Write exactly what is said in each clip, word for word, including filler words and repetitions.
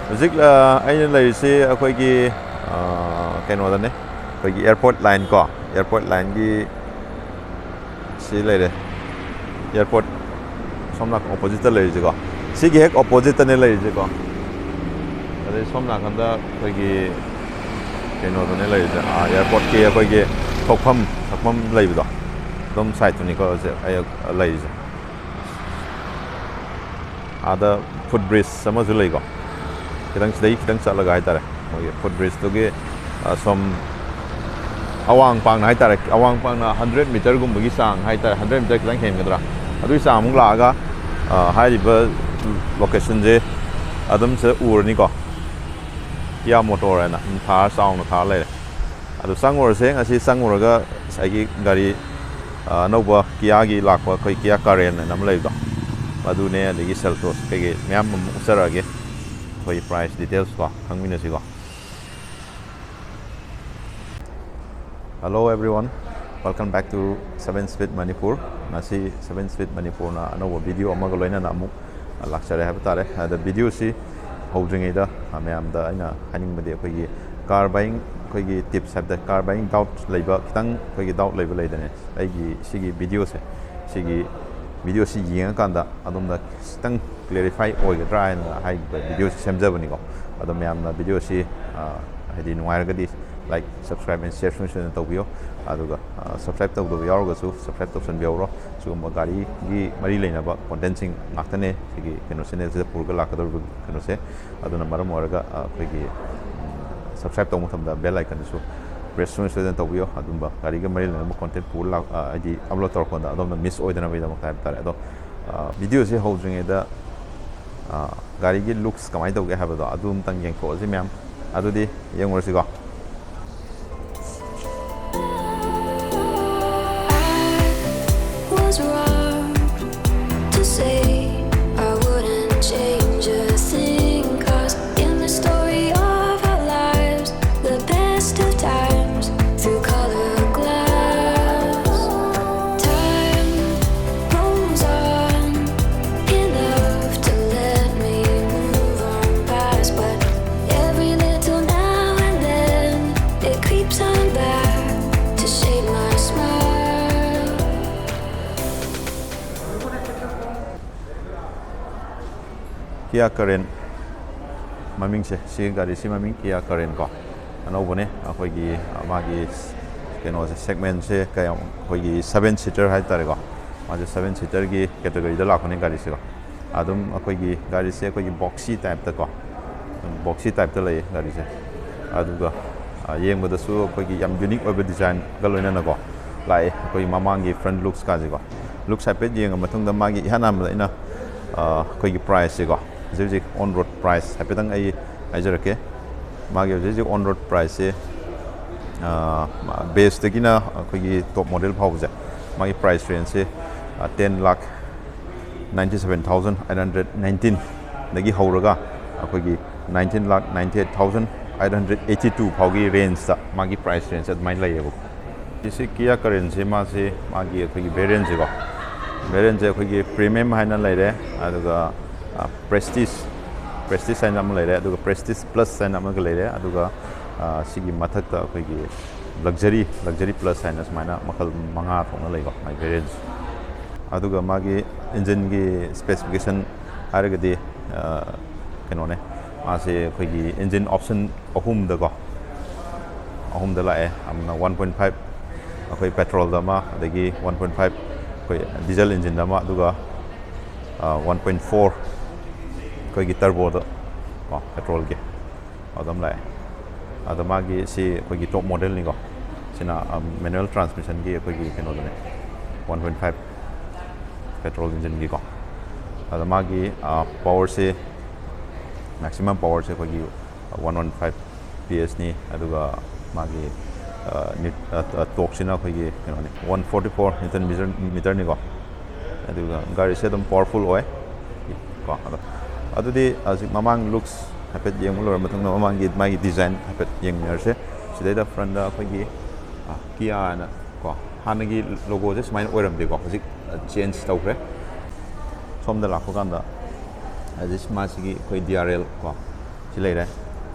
ꯍꯧꯖꯤꯛ ꯑꯩꯅ ꯂꯩꯔꯤꯁꯤ ꯑꯩꯈꯣꯏꯒꯤ ꯀꯩꯅꯣꯗꯅꯦ, ꯑꯩꯈꯣꯏꯒꯤ airport line ꯀꯣ, airport lineꯒꯤ ꯁꯤ ꯂꯩꯔꯦ, airport ꯁꯣꯝ ꯅꯥꯀꯟ oppositeꯇ ꯂꯩꯔꯤꯁꯦꯀꯣ, ꯁꯤꯒꯤ ꯍꯦꯛ oppositeꯇꯅꯦ ꯂꯩꯔꯤꯁꯦꯀꯣ꯫ ꯑꯗꯩ ꯁꯣꯝ ꯅꯥꯀꯟꯗ ꯑꯩꯈꯣꯏꯒꯤ ꯀꯩꯅꯣꯗꯅꯦ ꯂꯩꯔꯤꯁꯦ, airportꯀꯤ ꯑꯩꯈꯣꯏꯒꯤ ꯊꯣꯛꯐꯝ ꯊꯛꯐꯝ ꯂꯩꯕꯗꯣ, ꯑꯗꯨꯝ sideꯇꯨꯅꯤꯀꯣ ꯍꯧꯖꯤꯛ ꯑꯩ ꯂꯩꯔꯤꯁꯦ꯫ ꯑꯥꯗ footbridge ꯑꯃꯁꯨ ꯂꯩꯀꯣ, ꯈꯤꯇꯪ ꯁꯤꯗꯩ ꯈꯤꯇꯪ ꯆꯠꯂꯒ ꯍꯥꯏꯇꯥꯔꯦ, ꯃꯣꯏꯒꯤ footbridgeꯇꯨꯒꯤ ꯁꯣꯝ ꯑꯋꯥꯡ ꯄꯥꯡꯅ ꯍꯥꯏꯇꯥꯔꯦ, ꯑꯋꯥꯡ ꯄꯥꯡꯅ hundred meterꯒꯨꯝꯕꯒꯤ ꯆꯥꯡ ꯍꯥꯏꯇꯥꯔꯦ, hundred meter ꯈꯤꯇꯪ ꯍꯦꯟꯒꯗ꯭ꯔꯥ, ꯑꯗꯨꯒꯤ ꯆꯥꯡꯃꯨꯛ ꯂꯥꯛꯑꯒ ꯍꯥꯏꯔꯤꯕ locationꯁꯦ ꯑꯗꯨꯝ ꯁꯤꯗ ꯎꯔꯅꯤꯀꯣ꯫ Kia Motor ꯍꯥꯏꯅ ꯑꯗꯨꯝ ꯊꯥꯔ, ꯆꯥꯎꯅ ꯊꯥꯔ ꯂꯩꯔꯦ꯫ ꯑꯗꯨ ꯆꯪꯉꯨꯔꯁꯦ꯫ ꯉꯁꯤ ꯆꯪꯉꯨꯔꯒ ꯉꯁꯥꯏꯒꯤ ꯒꯥꯔꯤ ꯑꯅꯧꯕ Kiaꯒꯤ ꯂꯥꯛꯄ, ꯑꯩꯈꯣꯏ Kia Carens ꯍꯥꯏꯅ ꯑꯃ ꯂꯩꯕꯗꯣ, ꯑꯗꯨꯅꯦ, ꯑꯗꯒꯤ Seltos ꯀꯩꯀꯩ ꯃꯌꯥꯝ ꯑꯃ ꯎꯠꯆꯔꯛꯑꯒꯦ꯫ ꯑꯩꯈꯣꯏ price detailsꯀꯣ ꯈꯪꯃꯤꯟꯅꯁꯤꯀꯣ꯫ Hello everyone, welcome back to Seven Speed Manipur. ꯉꯁꯤ Seven Speed Manipurꯅ ꯑꯅꯧꯕ video ꯑꯃꯒ ꯂꯣꯏꯅꯅ ꯑꯃꯨꯛ ꯂꯥꯛꯆꯔꯦ ꯍꯥꯏꯕ ꯇꯥꯔꯦ꯫ ꯑꯗ videoꯁꯤ ꯍꯧꯗ꯭ꯔꯤꯉꯩꯗ ꯃꯌꯥꯝꯗ ꯑꯩꯅ ꯍꯥꯏꯅꯤꯡꯕꯗꯤ, ꯑꯩꯈꯣꯏꯒꯤ car buying, ꯑꯩꯈꯣꯏꯒꯤ tips ꯍꯥꯏꯕꯗ, car buying doubt ꯂꯩꯕ, ꯈꯤꯇꯪ ꯑꯩꯈꯣꯏꯒꯤ doubt ꯂꯩꯕ ꯂꯩꯗꯅꯦ, ꯑꯩꯒꯤ ꯁꯤꯒꯤ videoꯁꯦ, ꯁꯤꯒꯤ videoꯁꯤ ꯌꯦꯡꯉꯀꯥꯟꯗ ꯑꯗꯣꯝꯗ ꯈꯤꯇꯪ clarify ꯑꯣꯏꯒꯗ꯭ꯔꯥ ꯍꯥꯏꯅ ꯍꯥꯏꯔꯤꯕ videoꯁꯤ ꯁꯦꯝꯖꯕꯅꯤꯀꯣ꯫ ꯑꯗꯣ ꯃꯌꯥꯝꯅ videoꯁꯤ ꯍꯥꯏꯗꯤ ꯅꯨꯡꯉꯥꯏꯔꯒꯗꯤ like, subscribe and share ꯁꯨꯡꯁꯣꯏ ꯁꯣꯏꯗꯅ ꯇꯧꯕꯤꯌꯣ꯫ ꯑꯗꯨꯒ subscribe ꯇꯧꯗꯕ ꯌꯥꯎꯔꯒꯁꯨ subscribe ꯇꯧꯁꯟꯕꯤꯍꯧꯔꯣ꯫ ꯁꯤꯒꯨꯝꯕ ꯒꯥꯔꯤꯒꯤ ꯃꯔꯤ ꯂꯩꯅꯕ contentꯁꯤꯡ ꯉꯥꯛꯇꯅꯦ ꯁꯤꯒꯤ ꯀꯩꯅꯣ channelꯁꯤꯗ ꯄꯨꯔꯒ ꯂꯥꯛꯀꯗꯧꯔꯤꯕ ꯀꯩꯅꯣꯁꯦ꯫ ꯑꯗꯨꯅ ꯃꯔꯝ ꯑꯣꯏꯔꯒ ꯑꯩꯈꯣꯏꯒꯤ subscribe ꯇꯧꯕ ꯃꯇꯝꯗ bell iconꯗꯨꯁꯨ press ꯁꯨꯡꯁꯣꯏ ꯁꯣꯏꯗꯅ ꯇꯧꯕꯤꯌꯣ꯫ ꯑꯗꯨꯝꯕ ꯒꯥꯔꯤꯒ ꯃꯔꯤ ꯂꯩꯅꯕ content ꯄꯨꯔ ꯂꯥꯛ ꯍꯥꯏꯗꯤ upload ꯇꯧꯔꯛꯄꯗ ꯑꯗꯣꯝꯅ miss ꯑꯣꯏꯗꯅꯕꯒꯤꯗꯃꯛꯇ ꯍꯥꯏꯕ ꯇꯥꯔꯦ꯫ ꯑꯗꯣ videoꯁꯤ ꯍꯧꯗ꯭ꯔꯤꯉꯩꯗ ꯒꯥꯔꯤꯒꯤ looks ꯀꯃꯥꯏꯅ ꯇꯧꯒꯦ ꯍꯥꯏꯕꯗꯣ ꯑꯗꯨ ꯑꯝꯇꯪ ꯌꯦꯡꯊꯣꯛꯑꯁꯤ ꯃꯌꯥꯝ꯫ ꯑꯗꯨꯗꯤ ꯌꯦꯡꯉꯨꯔꯁꯤꯀꯣ꯫ Was wrong to say I wouldn't change a thing. 'Cause in the story of our lives, the best of times through colored glass. Time rolls on, enough to let me move on past. Kia Carens ꯃꯃꯤꯡꯁꯦ, ꯁꯤ ꯒꯥꯔꯤꯁꯤ ꯃꯃꯤꯡ Kia Carens ꯀꯣ, ꯑꯅꯧꯕꯅꯦ꯫ ꯑꯩꯈꯣꯏꯒꯤ, ꯑ, ꯃꯥꯒꯤ ꯀꯩꯅꯣꯁꯦ, ꯁꯦꯒꯃꯦꯟꯁꯦ ꯀꯌꯥꯝ, ꯑꯩꯈꯣꯏꯒꯤ ꯁꯕꯦꯟ ꯁꯤꯇꯔ ꯍꯥꯏꯇꯥꯔꯦꯀꯣ, ꯃꯥꯁꯦ ꯁꯕꯦꯟ ꯁꯤꯇꯔꯒꯤ ꯀꯦꯇꯒꯔꯤꯗ ꯂꯥꯛꯄꯅꯦ ꯒꯥꯔꯤꯁꯦꯀꯣ꯫ ꯑꯗꯨꯝ ꯑꯩꯈꯣꯏꯒꯤ ꯒꯥꯔꯤꯁꯦ ꯑꯩꯈꯣꯏꯒꯤ ꯕꯣꯛꯁꯤ ꯇꯥꯏꯞꯇꯀꯣ, ꯕꯣꯛꯁꯤ ꯇꯥꯏꯞꯇ ꯂꯩꯌꯦ ꯒꯥꯔꯤꯁꯦ꯫ ꯑꯗꯨꯒ, ꯑ, ꯌꯦꯡꯕꯗꯁꯨ ꯑꯩꯈꯣꯏꯒꯤ ꯌꯥꯝ ꯌꯨꯅꯤꯛ ꯑꯣꯏꯕ ꯗꯤꯖꯥꯏꯟꯒ ꯂꯣꯏꯅꯅꯀꯣ ꯂꯥꯛꯑꯦ꯫ ꯑꯩꯈꯣꯏꯒꯤ ꯃꯃꯥꯡꯒꯤ ꯐ꯭ꯔꯟ ꯂꯨꯛꯁꯀꯥꯁꯦꯀꯣ, ꯂꯨꯛꯁ ꯍꯥꯏꯐꯦꯠ ꯌꯦꯡꯉ ꯃꯇꯨꯡꯗ ꯃꯥꯒꯤ ꯏꯍꯥꯟ ꯑꯍꯥꯟꯕꯗ ꯑꯩꯅ, ꯑ, ꯑꯩꯈꯣꯏꯒꯤ ꯄ꯭ꯔꯥꯏꯁꯁꯦꯀꯣ, ꯍꯧꯖꯤꯛ ꯍꯧꯖꯤꯛ ꯑꯣꯟ ꯔꯣꯗ ꯄ꯭ꯔꯥꯏꯁ ꯍꯥꯏꯐꯦꯠꯇꯪ ꯑꯩ ꯍꯥꯏꯖꯔꯛꯀꯦ꯫ ꯃꯥꯒꯤ ꯍꯧꯖꯤꯛ ꯍꯧꯖꯤꯛ ꯑꯣꯟ ꯔꯣꯗ ꯄ꯭ꯔꯥꯏꯁꯁꯦ, ꯑ, ꯕꯦꯁꯇꯒꯤꯅ ꯑꯩꯈꯣꯏꯒꯤ ꯇꯣꯞ ꯃꯣꯗꯦꯜ ꯐꯥꯎꯕꯁꯦ, ꯃꯥꯒꯤ ꯄ꯭ꯔꯥꯏꯁ ꯔꯦꯟꯖꯁꯦ, ꯑ, ten lakh ninety seven thousand eight hundred nineteen ꯗꯒꯤ ꯍꯧꯔꯒ ꯑꯩꯈꯣꯏꯒꯤ nineteen lakh ninety eight thousand eight hundred eighty two ꯐꯥꯎꯒꯤ ꯔꯦꯟꯖꯇ ꯃꯥꯒꯤ ꯄ꯭ꯔꯥꯏꯁ ꯔꯦꯟꯖꯁꯦ ꯑꯗꯨꯃꯥꯏꯅ ꯂꯩꯌꯦꯕꯀꯣ꯫ ꯁꯤ Kia Carens ꯁꯦ, ꯃꯥꯁꯤ ꯃꯥꯒꯤ ꯑꯩꯈꯣꯏꯒꯤ ꯚꯦꯔꯤꯌꯟꯁꯦꯀꯣ, ꯚꯦꯔꯤꯌꯟꯁꯦ ꯑꯩꯈꯣꯏꯒꯤ ꯄ꯭ꯔꯤꯃꯤꯌꯝ ꯍꯥꯏꯅ ꯂꯩꯔꯦ, ꯑꯗꯨꯒ, ꯑ, ꯄ꯭ꯔꯦꯁꯇꯤꯖ, ꯄ꯭ꯔꯦꯁꯇꯤꯖ ꯍꯥꯏꯅ ꯑꯃ ꯂꯩꯔꯦ, ꯑꯗꯨꯒ ꯄ꯭ꯔꯦꯁꯇꯤꯖ ꯄ꯭ꯂꯁ ꯍꯥꯏꯅ ꯑꯃꯒ ꯂꯩꯔꯦ, ꯑꯗꯨꯒ, ꯑ, ꯁꯤꯒꯤ ꯃꯊꯛꯇ ꯑꯩꯈꯣꯏꯒꯤ ꯂꯛꯖꯔꯤ, ꯂꯛꯖꯔꯤ ꯄ꯭ꯂꯁ ꯍꯥꯏꯅ ꯁꯨꯃꯥꯏꯅ ꯃꯈꯜ ꯃꯉꯥ ꯊꯣꯛꯅ ꯂꯩꯀꯣ, ꯃꯥꯒꯤ ꯚꯦꯔꯤꯌꯟꯁ꯫ ꯑꯗꯨꯒ ꯃꯥꯒꯤ ꯏꯟꯖꯤꯟꯒꯤ ꯁ꯭ꯄꯦꯁꯤꯐꯤꯀꯦꯁꯟ ꯍꯥꯏꯔꯒꯗꯤ, ꯑ, ꯀꯩꯅꯣꯅꯦ, ꯃꯥꯁꯦ ꯑꯩꯈꯣꯏꯒꯤ ꯏꯟꯖꯤꯟ ꯑꯣꯞꯁꯟ ꯑꯍꯨꯝꯗꯀꯣ, ꯑꯍꯨꯝꯗ ꯂꯥꯛꯑꯦ꯫ ꯑꯃꯅ one point five ꯑꯩꯈꯣꯏ ꯄꯦꯇ꯭ꯔꯣꯜꯗ ꯑꯃ, ꯑꯗꯒꯤ one point five ꯑꯩꯈꯣꯏ ꯗꯤꯖꯜ ꯏꯟꯖꯤꯟꯗ ꯑꯃ, ꯑꯗꯨꯒ, ꯑ, one point four ꯑꯩꯈꯣꯏꯒꯤ ꯇꯔꯕꯣꯗ ꯀꯣ, ꯄꯦꯇ꯭ꯔꯣꯜꯒꯤ ꯑꯗꯨꯝ ꯂꯥꯛꯑꯦ꯫ ꯑꯗꯣ ꯃꯥꯒꯤ ꯁꯤ ꯑꯩꯈꯣꯏꯒꯤ ꯇꯣꯞ ꯃꯣꯗꯦꯜꯅꯤꯀꯣ꯫ ꯁꯤꯅ, ꯑ, ꯃꯦꯅꯨꯋꯦꯜ ꯇ꯭ꯔꯥꯟꯁꯃꯤꯁꯟꯒꯤ ꯑꯩꯈꯣꯏꯒꯤ ꯀꯩꯅꯣꯗꯨꯅꯦ, one point five ꯄꯦꯇ꯭ꯔꯣꯜ ꯏꯟꯖꯤꯟꯒꯤꯀꯣ꯫ ꯑꯗꯣ ꯃꯥꯒꯤ, ꯑ, ꯄꯋꯔꯁꯦ, ꯃꯦꯛꯁꯤꯃꯝ ꯄꯋꯔꯁꯦ ꯑꯩꯈꯣꯏꯒꯤ one one five P S ꯅꯤ, ꯑꯗꯨꯒ ꯃꯥꯒꯤ, ꯑ, ꯅ꯭ꯌꯨ-, ꯑ, ꯑ, ꯇꯣꯛꯁꯤꯅ ꯑꯩꯈꯣꯏꯒꯤ ꯀꯩꯅꯣꯅꯤ, one forty four newton metre, ꯃꯤꯇꯔꯅꯤꯀꯣ꯫ ꯑꯗꯨꯒ ꯒꯥꯔꯤꯁꯦ ꯑꯗꯨꯝ ꯄꯋꯔꯐꯨꯜ ꯑꯣꯏ ꯀꯣ꯫ ꯑꯗꯣ, ꯑꯗꯨꯗꯤ ꯍꯧꯖꯤꯛ ꯃꯃꯥꯡ ꯂꯨꯛꯁ ꯍꯥꯏꯐꯦꯠ ꯌꯦꯡꯕ ꯂꯣꯏꯔ ꯃꯇꯨꯡꯗ, ꯃꯃꯥꯡꯒꯤ ꯃꯥꯒꯤ ꯗꯤꯖꯥꯏꯟ ꯍꯥꯏꯐꯦꯠ ꯌꯦꯡꯃꯤꯟꯅꯔꯁꯦ꯫ ꯁꯤꯗꯩꯗ ꯐ꯭ꯔꯟꯗ ꯑꯩꯈꯣꯏꯒꯤ, ꯑ, Kia ꯍꯥꯏꯅ ꯀꯣ, ꯍꯥꯟꯅꯒꯤ ꯂꯣꯒꯣꯁꯦ ꯁꯨꯃꯥꯏꯅ ꯑꯣꯏꯔꯝꯗꯦꯀꯣ, ꯍꯧꯖꯤꯛ, ꯑ, ꯆꯦꯟꯖ ꯇꯧꯈ꯭ꯔꯦ꯫ ꯁꯣꯝꯗ ꯂꯥꯛꯄ ꯀꯥꯟꯗ ꯍꯧꯖꯤꯛ ꯃꯥꯁꯤꯒꯤ ꯑꯩꯈꯣꯏ D R L ꯀꯣ, ꯁꯤ ꯂꯩꯔꯦ꯫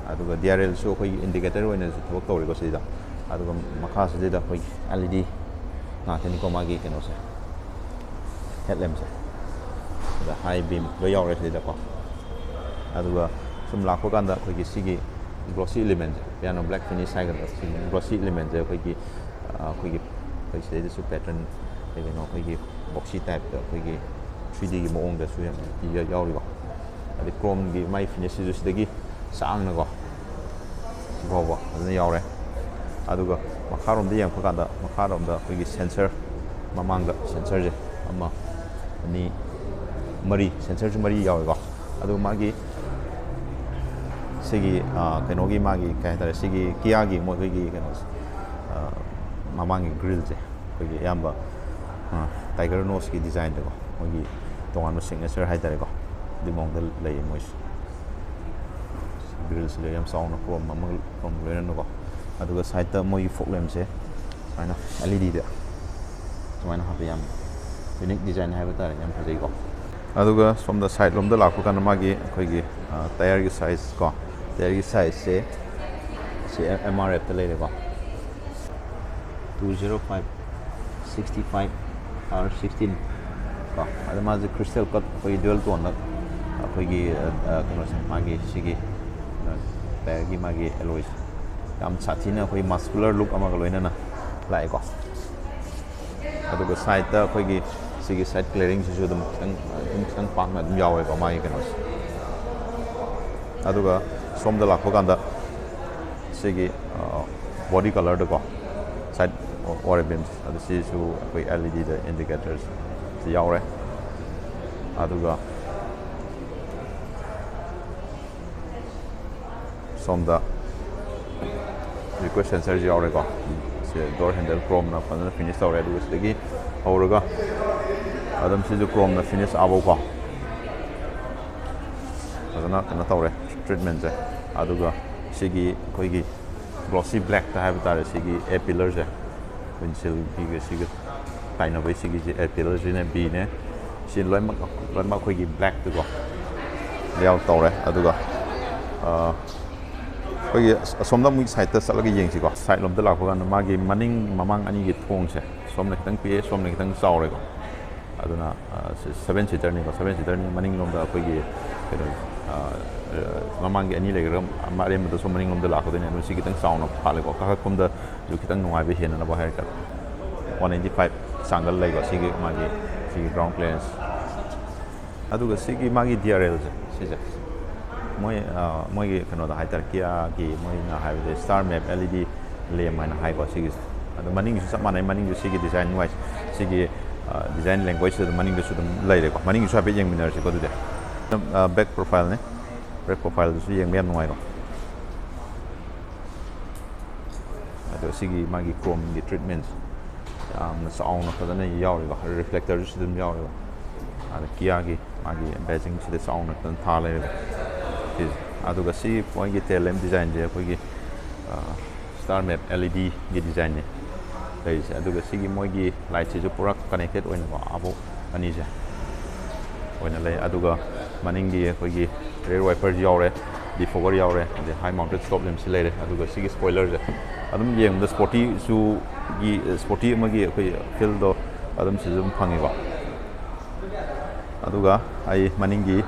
ꯑꯗꯨꯒ D R L ꯁꯨ ꯑꯩꯈꯣꯏꯒꯤ ꯏꯟꯗꯤꯀꯦꯇꯔ ꯑꯣꯏꯅꯁꯨ ꯊꯕꯛ ꯇꯧꯔꯤꯀꯣ ꯁꯤꯗ꯫ ꯑꯗꯨꯒ ꯃꯈꯥꯁꯤꯗꯩꯗ ꯑꯩꯈꯣꯏꯒꯤ L E D ꯉꯥꯛꯇꯅꯤꯀꯣ ꯃꯥꯒꯤ ꯀꯩꯅꯣꯁꯦ, ꯍꯦꯠꯂꯦꯝꯁꯦ꯫ ꯑꯗ ꯍꯥꯏ ꯕꯤꯝ ꯂꯣꯏ ꯌꯥꯎꯔꯦ ꯁꯤꯗꯀꯣ꯫ ꯑꯗꯨꯒ ꯁꯨꯝ ꯂꯥꯛꯄ ꯀꯥꯟꯗ ꯑꯩꯈꯣꯏꯒꯤ ꯁꯤꯒꯤ ꯒ꯭ꯂꯣꯁꯤ ꯏꯂꯤꯃꯦꯟꯁꯦ, ꯄꯤꯌꯥꯅꯣ ꯕ꯭ꯂꯦꯛ ꯐꯤꯅꯤꯁ ꯍꯥꯏꯒꯗ꯭ꯔꯥ, ꯁꯤꯒꯤ ꯒ꯭ꯂꯣꯁꯤ ꯏꯂꯤꯃꯦꯟꯁꯦ ꯑꯩꯈꯣꯏꯒꯤ ꯑꯩꯈꯣꯏꯒꯤ ꯑꯩꯈꯣꯏ ꯁꯤꯗꯩꯗꯁꯨ ꯄꯦꯇꯔꯟ ꯀꯩ ꯀꯩꯅꯣ ꯑꯩꯈꯣꯏꯒꯤ ꯕꯣꯛꯁꯤ ꯇꯥꯏꯞꯇ ꯑꯩꯈꯣꯏꯒꯤ ꯊ꯭ꯔꯤ ꯗꯤꯒꯤ ꯃꯑꯣꯡꯗꯁꯨ ꯌꯥꯝ ꯌꯥꯎꯔꯤꯀꯣ꯫ ꯑꯗꯩ ꯀ꯭ꯔꯣꯝꯒꯤ ꯃꯥꯏ ꯐꯤꯅꯤꯁꯁꯤꯁꯨ ꯁꯤꯗꯒꯤ ꯁꯥꯡꯅꯀꯣ ꯁꯤꯐꯥꯎꯕ ꯐꯖꯅ ꯌꯥꯎꯔꯦ꯫ ꯑꯗꯨꯒ ꯃꯈꯥꯔꯣꯝꯗ ꯌꯦꯡꯉꯛꯄ ꯀꯥꯟꯗ ꯃꯈꯥꯔꯣꯝꯗ ꯑꯩꯈꯣꯏꯒꯤ ꯁꯦꯟꯁꯔ, ꯃꯃꯥꯡꯗ ꯁꯦꯟꯁꯔꯁꯦ ꯑꯃ, ꯑꯅꯤ, ꯃꯔꯤ, ꯁꯦꯟꯁꯔꯁꯨ ꯃꯔꯤ ꯌꯥꯎꯋꯦꯀꯣ꯫ ꯑꯗꯨꯒ ꯃꯥꯒꯤ ꯁꯤꯒꯤ ꯀꯩꯅꯣꯒꯤ ꯃꯥꯒꯤ ꯀꯩ ꯍꯥꯏꯇꯥꯔꯦ, ꯁꯤꯒꯤ ꯀꯤꯌꯥꯒꯤ ꯃꯣꯏꯒꯤ ꯀꯩꯅꯣꯁꯦ, ꯃꯃꯥꯡꯒꯤ ꯒ꯭ꯔꯤꯜꯁꯦ ꯑꯩꯈꯣꯏꯒꯤ ꯑꯌꯥꯝꯕ ꯇꯥꯏꯒꯔ ꯅꯣꯁꯀꯤ ꯗꯤꯖꯥꯏꯟꯗꯀꯣ, ꯃꯣꯏꯒꯤ ꯇꯣꯉꯥꯟꯕ ꯁꯤꯒꯅꯦꯆꯔ ꯍꯥꯏꯇꯥꯔꯦꯀꯣ, ꯑꯗꯨꯒꯤ ꯃꯑꯣꯡꯗ ꯂꯩꯌꯦ ꯃꯣꯏꯁꯦ꯫ ꯒ꯭ꯔꯤꯜꯁꯤꯗ ꯌꯥꯝ ꯆꯥꯎꯅ ꯀ꯭ꯔꯣꯝ ꯑꯃ, ꯀ꯭ꯔꯣꯝ ꯂꯣꯏꯅꯅꯀꯣ꯫ ꯑꯗꯨꯒ ꯁꯥꯏꯠꯇ ꯃꯣꯏꯒꯤ ꯐꯣꯛ ꯂꯦꯝꯁꯦ ꯁꯨꯃꯥꯏꯅ ꯑꯦꯜ ꯏ ꯗꯤꯗ ꯁꯨꯃꯥꯏꯅ ꯍꯥꯞꯄ, ꯌꯥꯝ ꯌꯨꯅꯤꯛ ꯗꯤꯖꯥꯏꯟ ꯍꯥꯏꯕ ꯇꯥꯔꯦ, ꯌꯥꯝ ꯐꯖꯩꯀꯣ꯫ ꯑꯗꯨꯒ ꯁꯣꯝꯗ ꯁꯥꯏꯠ ꯂꯣꯝꯗ ꯂꯥꯛꯄ ꯀꯥꯟꯗ ꯃꯥꯒꯤ ꯑꯩꯈꯣꯏꯒꯤ ꯇꯥꯌꯔꯒꯤ ꯁꯥꯏꯖ ꯀꯣ, ꯇꯥꯌꯔꯒꯤ ꯁꯥꯏꯖꯁꯦ ꯁꯤ ꯑꯦꯝ ꯑꯥꯔ ꯑꯦꯐꯇ ꯂꯩꯔꯦꯀꯣ, two zero five sixty five R sixteen ꯀꯣ꯫ ꯑꯗ ꯃꯥꯁꯦ ꯀ꯭ꯔꯤꯁꯇꯦꯜ ꯀꯠ ꯑꯩꯈꯣꯏꯒꯤ ꯗ꯭ꯌꯨꯑꯦꯜ ꯇꯣꯟꯗ ꯑꯩꯈꯣꯏꯒꯤ ꯀꯩꯅꯣꯁꯦ, ꯃꯥꯒꯤ ꯁꯤꯒꯤ ꯇꯥꯌꯔꯒꯤ ꯃꯥꯒꯤ ꯑꯦꯂꯣꯏꯁꯦ ꯌꯥꯝ ꯁꯥꯊꯤꯅ ꯑꯩꯈꯣꯏ ꯃꯁꯀꯨꯂꯔ ꯂꯨꯛ ꯑꯃꯒ ꯂꯣꯏꯅꯅ ꯂꯥꯛꯑꯦꯀꯣ꯫ ꯑꯗꯨꯒ ꯁꯥꯏꯠꯇ ꯑꯩꯈꯣꯏꯒꯤ ꯁꯤꯒꯤ ꯁꯥꯏꯠ ꯀ꯭ꯂꯤꯌꯥꯔꯤꯡꯁꯤꯁꯨ ꯑꯗꯨꯝ ꯈꯤꯇꯪ ꯑꯗꯨꯝ ꯈꯤꯇꯪ ꯄꯥꯛꯅ ꯑꯗꯨꯝ ꯌꯥꯎꯋꯦꯀꯣ ꯃꯥꯒꯤ ꯀꯩꯅꯣꯁꯦ꯫ ꯑꯗꯨꯒ ꯁꯣꯝꯗ ꯂꯥꯛꯄ ꯀꯥꯟꯗ ꯁꯤꯒꯤ ꯕꯣꯗꯤ ꯀꯂꯔꯗꯀꯣ, ꯁꯥꯏꯠ ꯑꯣꯔꯦꯕꯤꯝꯁ ꯑꯗꯨ ꯁꯤꯁꯨ ꯑꯩꯈꯣꯏ ꯑꯦꯜ ꯏ ꯗꯤꯗ ꯏꯟꯗꯤꯀꯦꯇꯔꯁ ꯌꯥꯎꯔꯦ꯫ ꯑꯗꯨꯒ ꯁꯣꯝꯗ ꯔꯤꯀ꯭ꯋꯦꯁ ꯁꯦꯟꯁꯔꯁꯨ ꯌꯥꯎꯔꯦꯀꯣ꯫ ꯁꯤ ꯗꯣꯔ ꯍꯦꯟꯗꯜ ꯀ꯭ꯔꯣꯝꯅ ꯐꯖꯅ ꯐꯤꯅꯤꯁ ꯇꯧꯔꯦ꯫ ꯑꯗꯨꯒ ꯁꯤꯗꯒꯤ ꯍꯧꯔꯒ ꯑꯗꯨꯝ ꯁꯤꯁꯨ ꯀ꯭ꯔꯣꯝꯅ ꯐꯤꯅꯤꯁ ꯑꯥꯐꯧꯀꯣ ꯐꯖꯅ ꯀꯩꯅꯣ ꯇꯧꯔꯦ ꯇ꯭ꯔꯤꯠꯃꯦꯟꯁꯦ꯫ ꯑꯗꯨꯒ ꯁꯤꯒꯤ ꯑꯩꯈꯣꯏꯒꯤ ꯒ꯭ꯂꯣꯁꯤ ꯕ꯭ꯂꯦꯛꯇ ꯍꯥꯏꯕ ꯇꯥꯔꯦ, ꯁꯤꯒꯤ ꯑꯦ ꯄꯤꯂꯔꯁꯦ, ꯋꯤꯟꯁꯤꯜꯒꯤꯒ ꯁꯤꯒ ꯇꯥꯏꯅꯕꯩ ꯁꯤꯒꯤꯁꯦ ꯑꯦ ꯄꯤꯂꯔꯁꯤꯅꯦ, ꯕꯤꯅꯦ, ꯁꯤ ꯂꯣꯏꯅꯃꯛ ꯂꯣꯏꯅꯃꯛ ꯑꯩꯈꯣꯏꯒꯤ ꯕ꯭ꯂꯦꯛꯇꯀꯣ ꯂꯦꯑꯥꯎꯠ ꯇꯧꯔꯦ꯫ ꯑꯗꯨꯒ ꯑꯩꯈꯣꯏꯒꯤ ꯑꯁꯣꯝꯗ ꯑꯃꯨꯛ ꯁꯥꯏꯠꯇ ꯆꯠꯂꯒ ꯌꯦꯡꯁꯤꯀꯣ꯫ ꯁꯥꯏꯠ ꯂꯣꯝꯗ ꯂꯥꯛꯄ ꯀꯥꯟꯗ ꯃꯥꯒꯤ ꯃꯅꯤꯡ ꯃꯃꯥꯡ ꯑꯅꯤꯒꯤ ꯊꯣꯡꯁꯦ, ꯁꯣꯝꯅ ꯈꯤꯇꯪ ꯄꯤꯛꯑꯦ, ꯁꯣꯝꯅ ꯈꯤꯇꯪ ꯆꯥꯎꯔꯦꯀꯣ꯫ ꯑꯗꯨꯅ ꯁꯚꯦꯟ ꯁꯤꯇꯔꯅꯤꯀꯣ, ꯁꯚꯦꯟ ꯁꯤꯇꯔꯅꯤ꯫ ꯃꯅꯤꯡꯂꯣꯝꯗ ꯑꯩꯈꯣꯏꯒꯤ ꯀꯩꯅꯣ, ꯃꯃꯥꯡꯒꯤ ꯑꯅꯤ ꯂꯩꯈ꯭ꯔꯒ ꯑꯃ ꯑꯔꯦꯝꯕꯗ ꯁꯣꯝ ꯃꯅꯤꯡꯂꯣꯝꯗ ꯂꯥꯛꯀꯗꯣꯏꯅꯦ꯫ ꯑꯗꯨ ꯁꯤ ꯈꯤꯇꯪ ꯆꯥꯎꯅ ꯐꯥꯠꯂꯦꯀꯣ, ꯀꯥꯈꯠꯐꯝꯗꯁꯨ ꯈꯤꯇꯪ ꯅꯨꯡꯉꯥꯏꯕ ꯍꯦꯟꯅꯅꯕ ꯍꯥꯏꯔꯒ ꯋꯥꯟ ꯅꯥꯏꯟꯇꯤ ꯐꯥꯏꯚ ꯆꯥꯡꯗ ꯂꯩꯕ ꯁꯤꯒꯤ ꯃꯥꯒꯤ ꯁꯤꯒꯤ ꯒ꯭ꯔꯥꯎꯟ ꯀ꯭ꯂꯤꯌꯥꯔꯦꯟꯁ꯫ ꯑꯗꯨꯒ ꯁꯤꯒꯤ ꯃꯥꯒꯤ ꯗꯤ ꯑꯥꯔ ꯑꯦꯜꯁꯦ ꯁꯤꯁꯦ ꯃꯣꯏ ꯃꯣꯏꯒꯤ ꯀꯩꯅꯣꯗ ꯍꯥꯏꯇꯥꯔꯦ, ꯀꯤꯌꯥꯒꯤ ꯃꯣꯏꯅ ꯍꯥꯏꯕꯗꯤ ꯁ꯭ꯇꯥꯔ ꯃꯦꯞ ꯑꯦꯜ ꯏ ꯗꯤ ꯂꯦꯝ ꯍꯥꯏꯅ ꯍꯥꯏꯀꯣ ꯁꯤꯒꯤꯁꯦ꯫ ꯑꯗꯣ ꯃꯅꯤꯡꯒꯤꯁꯨ ꯆꯞ ꯃꯥꯟꯅꯩ, ꯃꯅꯤꯡꯒꯤꯁꯨ ꯁꯤꯒꯤ ꯗꯤꯖꯥꯏꯟ ꯋꯥꯏꯁ ꯁꯤꯒꯤ ꯗꯤꯖꯥꯏꯟ ꯂꯦꯡꯒ꯭ꯋꯦꯖꯁꯤꯗ ꯃꯅꯤꯡꯗꯁꯨ ꯑꯗꯨꯝ ꯂꯩꯔꯦꯀꯣ꯫ ꯃꯅꯤꯡꯒꯤꯁꯨ ꯍꯥꯏꯐꯦꯠ ꯌꯦꯡꯃꯤꯟꯅꯔꯁꯤꯀꯣ꯫ ꯑꯗꯨꯗꯤ ꯕꯦꯛ ꯄ꯭ꯔꯣꯐꯥꯏꯜꯅꯦ꯫ ꯕꯦꯛ ꯄ꯭ꯔꯣꯐꯥꯏꯜꯗꯨꯁꯨ ꯌꯦꯡꯕ ꯌꯥꯝ ꯅꯨꯡꯉꯥꯏꯀꯣ꯫ ꯑꯗꯣ ꯁꯤꯒꯤ ꯃꯥꯒꯤ ꯀ꯭ꯔꯣꯝꯒꯤ ꯇ꯭ꯔꯤꯠꯃꯦꯟꯁꯦ ꯌꯥꯝꯅ ꯆꯥꯎꯅ ꯐꯖꯅ ꯌꯥꯎꯔꯤꯕ, ꯔꯤꯐ꯭ꯂꯦꯛꯇꯔꯁꯨ ꯑꯗꯨꯝ ꯌꯥꯎꯔꯤꯕ꯫ ꯑꯗ ꯀꯤꯌꯥꯒꯤ ꯃꯥꯒꯤ ꯕꯦꯖꯤꯡꯁꯤꯗ ꯆꯥꯎꯅ ꯐꯖꯅ ꯊꯥ ꯂꯩꯔꯦꯕ ꯁꯤꯁꯦ꯫ ꯑꯗꯨꯒ ꯁꯤ ꯃꯣꯏꯒꯤ ꯇꯦꯜ ꯂꯦꯝ ꯗꯤꯖꯥꯏꯟꯁꯦ ꯑꯩꯈꯣꯏꯒꯤ ꯁ꯭ꯇꯥꯔ ꯃꯦꯞ ꯑꯦꯜ ꯏ ꯗꯤꯒꯤ ꯗꯤꯖꯥꯏꯟꯅꯦ ꯂꯩꯔꯤꯁꯦ꯫ ꯑꯗꯨꯒ ꯁꯤꯒꯤ ꯃꯣꯏꯒꯤ ꯂꯥꯏꯠꯁꯤꯁꯨ ꯄꯨꯔꯥ ꯀꯅꯦꯛꯇꯦꯠ ꯑꯣꯏꯅꯀꯣ, ꯑꯕꯣꯛ ꯑꯅꯤꯁꯦ ꯑꯣꯏꯅ ꯂꯩ꯫ ꯑꯗꯨꯒ ꯃꯅꯤꯡꯒꯤ ꯑꯩꯈꯣꯏꯒꯤ ꯔꯤꯌꯔ ꯋꯥꯏꯄꯔꯁꯨ ꯌꯥꯎꯔꯦ, ꯗꯤꯐꯣꯒꯔ ꯌꯥꯎꯔꯦ, ꯑꯗꯩ ꯍꯥꯏ ꯃꯥꯎꯟꯇꯦꯠ ꯁ꯭ꯇꯣꯞ ꯂꯦꯝꯞꯁꯤ ꯂꯩꯔꯦ꯫ ꯑꯗꯨꯒ ꯁꯤꯒꯤ ꯁ꯭ꯄꯣꯏꯂꯔꯁꯦ ꯑꯗꯨꯝ ꯌꯦꯡꯕꯗ ꯁ꯭ꯄꯣꯔꯇꯤꯁꯨꯒꯤ ꯁ꯭ꯄꯣꯔꯇꯤ ꯑꯃꯒꯤ ꯑꯩꯈꯣꯏ ꯐꯤꯜꯗꯣ ꯑꯗꯨꯝ ꯁꯤꯁꯨ ꯑꯗꯨꯝ ꯐꯪꯉꯤꯀꯣ꯫ ꯑꯗꯨꯒ ꯑꯩ ꯃꯅꯤꯡꯒꯤ